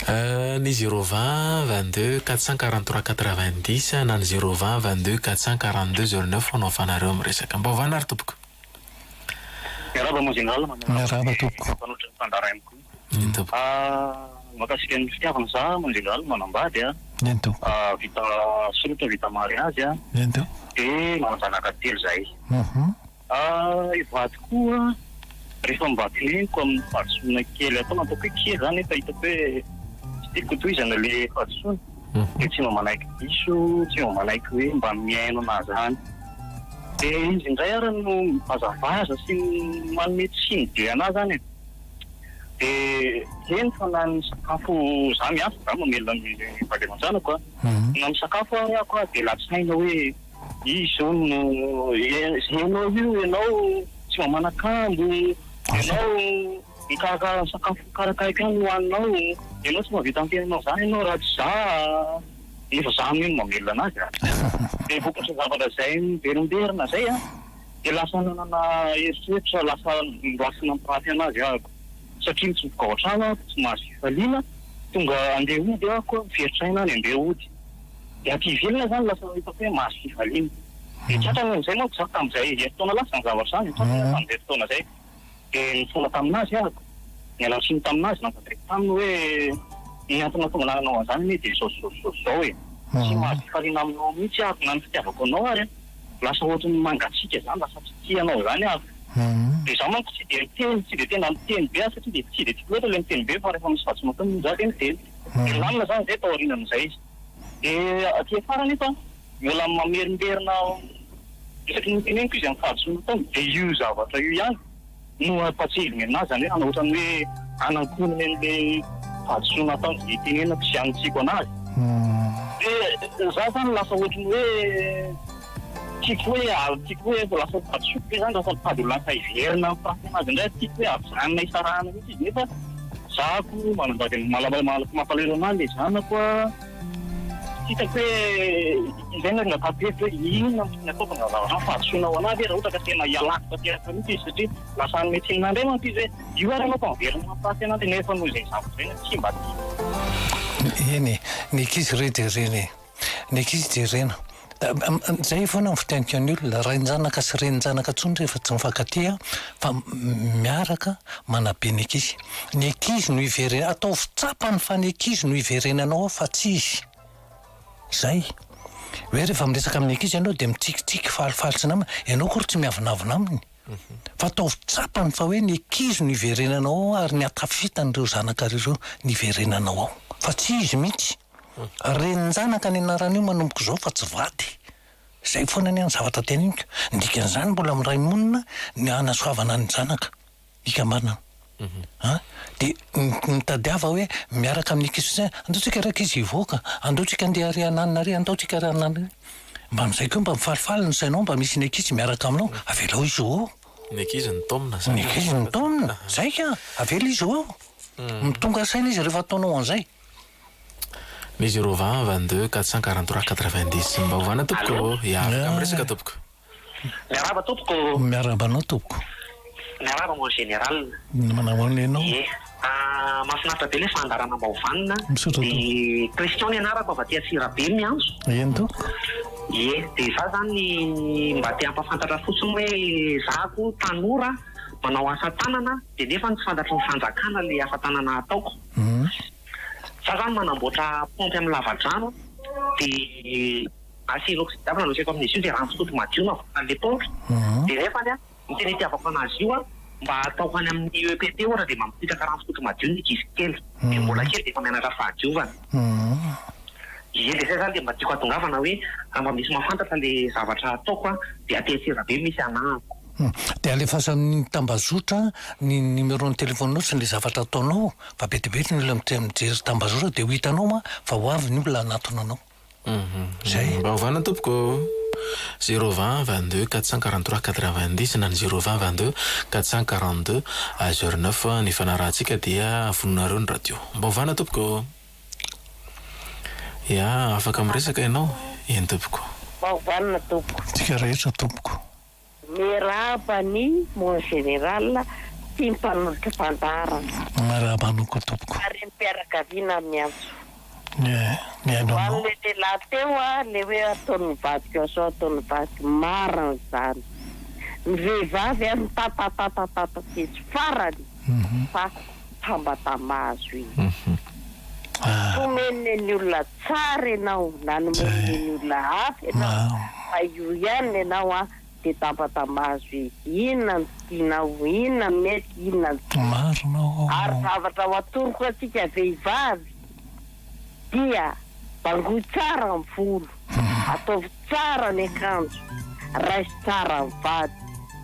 Ny zéro 20 22 443 90 na ny zéro 20 22 442 09 no ahafahanareo miresaka. Mba ovana ary tompoko. Miarahaba mon général, Miarahaba tompoko. Mpanohitra ny fandaharana koa. Eny tompoko. Mahakasika ny fitiavana za mon général manambady a. Eny tompoko. Vita solotra vita mariazy a. Eny tompoko. Dia manan-janaka telo zahay. I vady koa rehefa mba teneniko amin'ny fahadisoana kely ataony, ataoko hoe kely izany nefa hitako hoe tsy tiako hotohizana ilay fahadisoana, dia tsy mba manaiky diso, tsy mba manaiky hoe mba mihaino an'ahy izany. Dia izy indray ary no mivazavaza sy manome tsiny be an'ahy izany e. Dia eny fa na ny sakafo, izaho miasa, izaho mamelona ny vady aman-janako an, na ny sakafo ary aho koa dia latsaina hoe. Izy zao no ianao io ianao tsy mba manan-kambo, ianao mikarakara ny sakafo karakaraiko ihany no hohaninao, ianao tsy mahavita ny tenanao zany ianao raha tsy za, nefa za anie no mamelona anazy a! Dia vokatry ny zavatra izay miverimberina zay a, dia lasa nanana eritreritra lasa lasa nampiraty anazy ahako satria mitsofoka ao an-trano aho tsy mahazo fifaliana, tonga andeha hody ahako miferotra aina any andeha hody. Dia aty ivelany zany lasa hitako hoe mahazo fifaliana. Dia tratrany amin'izay manko za tamin'izay herintaona lasa izany zavatra izany, tratrany aho tamin'izay fotoana izay. Dia nifona tamin'azy aho, niala tsiny tamin'azy, nankadraiko taminy hoe ny antony nahatonga anah nanao an'izany anie dia izao sy izao sy izao sy izao e. Tsy mahazo fifaliana aminao mihitsy aho na ny fitiavako anao ary an, lasa ohatran'ny mangatsiaka izany, lasa tsy tia anao izany aho. Dia izaho manko tsy dia miteny, tsy dia tena miteny be aho satria dia tsy dia tiako loatra ilay miteny be fa rehefa misy fahadisoana ataony moa izaho dia miteny. Dia nilamina izany izay taorianan'izay. Dia aty afara anefa mbola mamerimberina isaky ny teneniko izy amin'ny fahadisoana ataony dia io zavatra io ihany no ampahatsiahiviny anazy, izany hoe hanao ohatran'ny hoe hanankonany an'ilay fahadisoana ataony izay itenenako sy anitsiako anazy. Dia za izany lasa ohatran'ny hoe tiako hoe tiako hoe efa lasa fahadisoako ve izany, lasa mitady ho lasa hiverina amin'ny fahadisoana azy indray, tiako hoe ajanona hisarahana mihitsy izy nefa. Zako manambady mampalahelo anah le zanako a, tsy hitako hoe izay no angataho hevitra hoe inona no tokony ataoko mba zavatra fahadisoana ho anah ve raha ohatra ka tena ialako tanteraka mihitsy izy satria lasa hanome tsiny anah indray manko izy hoe io ary ianao fa miverina mampiraty anah dia nefa noho izay zavatra izay tsy mba tiako. Eny e, ny ankizy re jerena e. Ny ankizy jerena. Zay foana ny fiteniko ny olona, rain-janaka sy renin-janaka intsony rehefa tsy mifankatia fa miaraka manabe ny ankizy. Ny ankizy no ivere-, ataovy tsapany fa ny ankizy no iverenanao ao fa tsy izy. Zay. Hoe rehefa miresaka amin'ny ankizy ianao dia mitsikitsiky, falifaly sy namana, ianao akory tsy miavonavona aminy. Fa ataovy tsapany fa hoe ny ankizy no iverenanao ao ary ny hatafitan'ireo zanakareo ireo no iverenanao ao. Fa tsy izy mihitsy. Renin-janaka ny anaran'io manomboka izao fa tsy vady. Izay foana anie ny zavatra teneniko. Ny dikan'izany mbola miray monina ny hanasoavana ny zanaka hikambanana. An! Dia mitadiava hoe miaraka amin'ny ankizy fotsiny hoe andao tsika rankizy hivoaka, andao tsika andeha ary hananina ary, andao tsika ary hananina ary. Mba amin'izay koa mba mifalifaly ny sainao, mba misy ny ankizy miaraka aminao, avelao izy ho ao. Ny ankizy no taomina izany. Ny ankizy no taomina, izay ka! Avela izy ho ao. Tonga saina izy rehefa ataonao an'izay. Ny zéro vingt, 22, 443, 90. Mba ovana tompoko ô. Ya, afaka miresaka tompoko. Miarahaba tompoko ô. Miarahaba anao tompoko. Miarahaba mon général. Manahoana ianao? Ie. Mahafinaritra be ilay fandaharana mba hovanina. Misaotra tompoko. Dia Christian ny anarako avy aty Antsirabe miantso. Eny tompoko. Ie, dia za zany mba te hampahafantatra fotsiny hoe za koa tanora manao asa tanana dia nefa tsy fantatry ny fanjakana ilay asa tanana ataoko. Za zany manamboatra paompy amin'ny lavadrano dia acier inoxydable no asiako amin'izy io dia rano fisotro madio no avoakan'ilay paompy dia nefany an ny tena itiavako anazy io an mba ataoko any amin'ny EPP ohatra dia mba misitraka rano fisotro madio ny ankizy kely dia mbola kely dia efa mianatra fahadiovana. Ie dia zay zany dia mba tiako hatongavana hoe raha mba misy mahafantatra le zavatra ataoko an dia aty Antsirabe misy anahako. Dia alefaso amin'ny tambazotra ny numéro-n'ny téléphone-nao sy ilay zavatra ataonao fa be dia be ny olona mijery tambazotra dia ho hitanao ma fa ho avy ny olona hanatona anao. Zay. Mba ovana tompoko ô! Zéro vingt, 22, 443, 90 na ny zéro vingt, 22, 442, zéro neuf ny fanarahantsika dia vononareo ny radio. Mba ovana tompoko ô! Ya, afaka miresaka ianao? Eny tompoko. Mba ovanina tompoko. Tsika rehetra tompoko. Miarahaba ny mon général sy ny mpanolotra fandaharana. Miarahaba anao koa tompoko. Renim-pianakaviana miantso. Mihaino Ho anao. an'le lehilahy teo a, le hoe ataon'ny vadiko an'izao ataon'ny vadiko, marina izany. Ny vehivavy a mitatatatata tsisy farany fa tambatamazo izy. Tsy omeny ny olona tsara ianao na nomeny ny olona hafa ianao fa io ihany ianao a dia tambatamazo izy. Inona no tianao, inona no mety, inona no tsy mety. Ary zavatra ho atoroko antsika vehivavy dia bangoy tsara ny volo, ataovy tsara ny akanjo, raiso tsara ny vady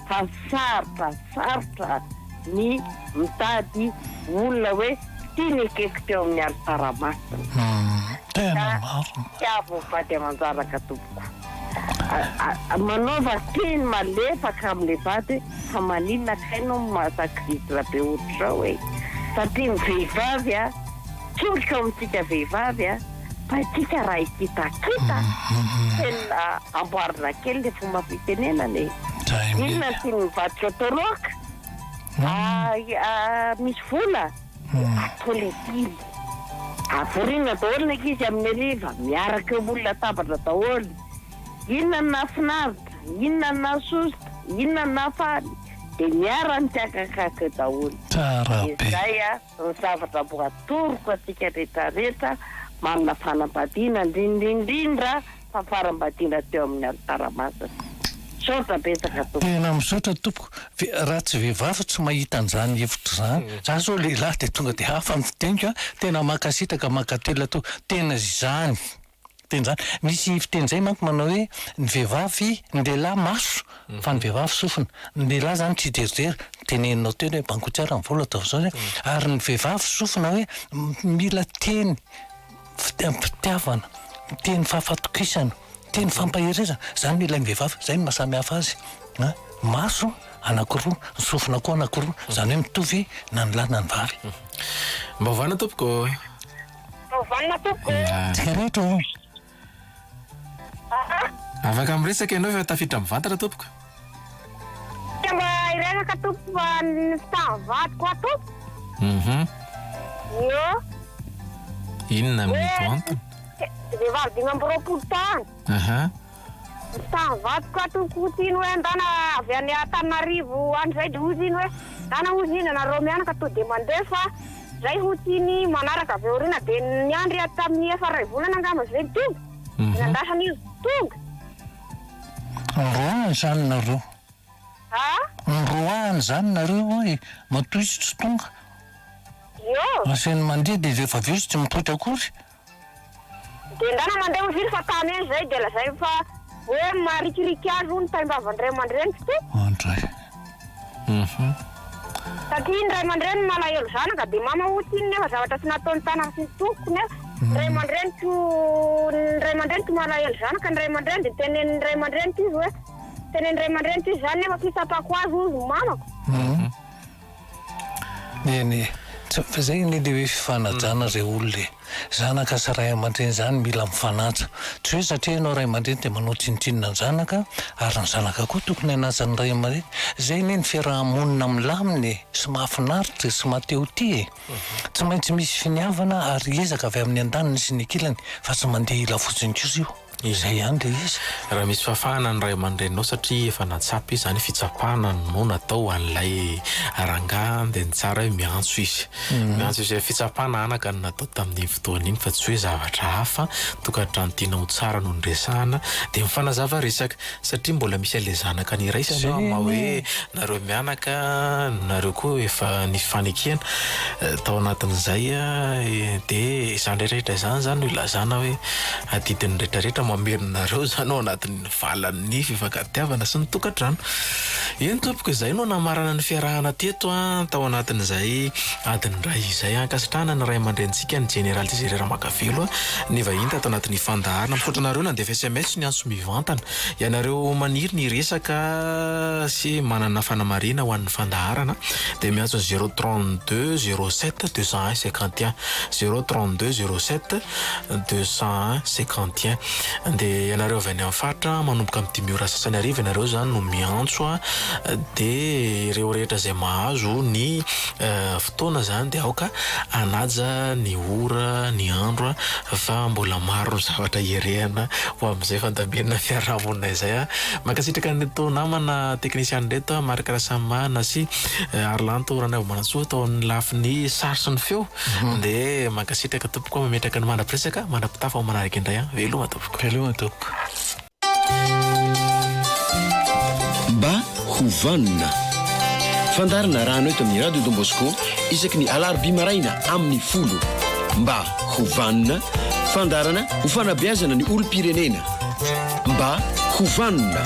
fa sarotra sarotra ny mitady olona hoe tia ny ekeko teo amin'ny alitara masina. Tena marina. Tiavo ny vady aman-janaka tompoko. Manaova teny malefaka amin'ilay vady hoe fa maninona kay no mahasakirizina be ohatr'izao e? Satria ny vehivavy a, tsoriko amintsika vehivavy a, fa isika raha hikitakita, tena amboarina kely ilay fomba fitenenana e. Inona no tian'ny vadiko atao loaka? Misy vola? Atao ilay tiany. Avorina daholo ny ankizy amin'ny hariva, miaraka eo ambony latabatra daholo. Inona no nahafinaritra, inona no nahasosotra, inona no nahafaly, dia miara-mikakakaka eo daholo. Tsara be. Izay ny zavatra mbo atoroko antsika rehetra rehetra manana fanambadiana, indrindra indrindra fa fanambadiana teo amin'ny alitara masina. Misaotra betsaka tompoko. Tena misaotra tompoko. Raha tsy vehivavy tsy mahita an'izany hevitra izany. Za zao lehilahy dia tonga dia hafa ny fiteniko a. Tena mankasitraka mankatelina tompoko. Tena izany. Tena izany. Misy fiteny izay manko manao hoe ny vehivavy, ny lehilahy maso fa ny vehivavy sofina. Ny lehilahy izany tsy hijerijery, teneninao teny hoe bangoy tsara ny volo ataovy izao izay. Ary ny vehivavy sofina hoe mila teny fitiavana, teny fahafatokisana. Teny fampaherezana, zany no ilain'ny vehivavy, zay no maha samy hafa azy an, maso anankiroa, ny sofina koa anankiroa, izany hoe mitovy na ny lahy na ny vavy. Mba vanona tompoko ô. Mba vanona tompoko ô. Tsika rehetra ô. Afaka miresaka ianao efa tafiditra mivantana tompoko. Tsy mba hiresaka tompoko fa ny fitahan'ny vadiko aho tompoko. Mhm. Io. Inona no mety ho antony? Vehivavy 25 taona. Aha. Ny fitahan'ny vadiko aho tompoko hoy iny hoe ndana avy any Antananarivo any zay dia hoy iny hoe ndana hoy iny nareo mianaka to dia mandeha fa zay hoy iny manaraka avy aoriana dia niandry aho tamin'ny efa iray volana angamba zay tonga. Nandrasana izy tonga. Noroahany izany nareo. A? Noroahany izany nareo hoy matoa izy tsy tonga. Io. Asainy mandeha dia rehefa avy eo izy tsy mipoitra akory. Dia ndana mandeha hozy izy fa tany eny izay dia lazainy fa hoe marikiriky azy hono taim-bavan-dray aman-dreniko to. Andray. Satria ny ray aman-dreniny malahelo zanaka dia mama hoy tsy nefa zavatra tsy nataony tanana sy ny tompoko nefa ny ray aman-dreniko ny ray aman-dreniko malahelo zanaka ny ray aman-dreny dia tenenin'ny ray aman-dreniko izy hoe tenenin'ny ray aman-dreniko izy zany nefa fitsapako azy hozy ny mamako. Eny e, fa zay anie le hoe fifanajana re olona e. Zanaka sy ray aman-dreny zany mila mifanaja. Tsy hoe satria ianao ray aman-dreny dia manao tsinontsinona ny zanaka, ary ny zanaka koa tokony hanaja ny ray aman-dreny. Zay anie ny fiaraha-monina milamina e, sy mahafinaritra e, sy maha te ho tia e. Tsy maintsy misy finiavana ary ezaka avy amin'ny andaniny sy ny ankilany fa tsy mandeha ila fotsiny kosa io. Izay ihany ilay izy. Raha misy fahafahana ny ray aman-dreninao satria efa nahatsapa izy izany fitsapana no natao ho an'ilay rangahy dia ny tsara hoe miantso izy. Miantso izy hoe fitsapana anaka no natao tamin'iny fotoana iny fa tsy hoe zavatra hafa, tokantrano tiana ho tsara no niresahana dia mifanazava resaka satria mbola misy an'ilay zanaka niraisana ao maha hoe nareo mianaka nareo koa efa nisy fanekena tao anatin'izay dia izany rehetra rehetra izany izany no ilazana hoe Adidin'ny rehetra rehetra mamerina anareo izany ao anatin'ny valan'ny fifankatiavana sy ny tokantrano. Eny tompoko, izay no namarana ny fiarahana teto tao anatin'izay adiny iray izay. Ankasitrahana ny ray aman-drenintsika, ny Jeneraly Désiré Ramakavelo, nivahiny tato anatin'ny fandaharana. Misaotra anareo nandefa sms niantso mivantana. Ianareo maniry ny hiresaka sy manana fanamarihana ho an'ny fandaharana dia miantso ny 032 07 201 51, 032 07 251. Dia ianareo avy any amin'ny faritra, manomboka amin'ny dimy ora sasany hariva ianareo izany no miantso a, dia ireo rehetra izay mahazo ny fotoana izany dia aoka hanaja ny ora, ny andro fa mbola maro ny zavatra hierehana ho amin'izay fandaminana fiarahamonina izay a. Mankasitraka an'ireto namana teknisiana ireto, Marc Rasamimana sy Harilanto Ranaivomanantsoa tao amin'ny lafiny sary sy ny feo. Dia mankasitraka tompoko mametraka ny mandra-piresaka, mandra-pitafa ho manaraka indray an. Veloma tompoko. Veloma tompoko. Mba ho vanona. Fandaharana arahana eto amin'ny Radio Don Bosco isaky ny alarobia maraina amin'ny folo. Mba ho vanona. Fandaharana ho fanabeazana ny olom-pirenena. Mba ho vanona.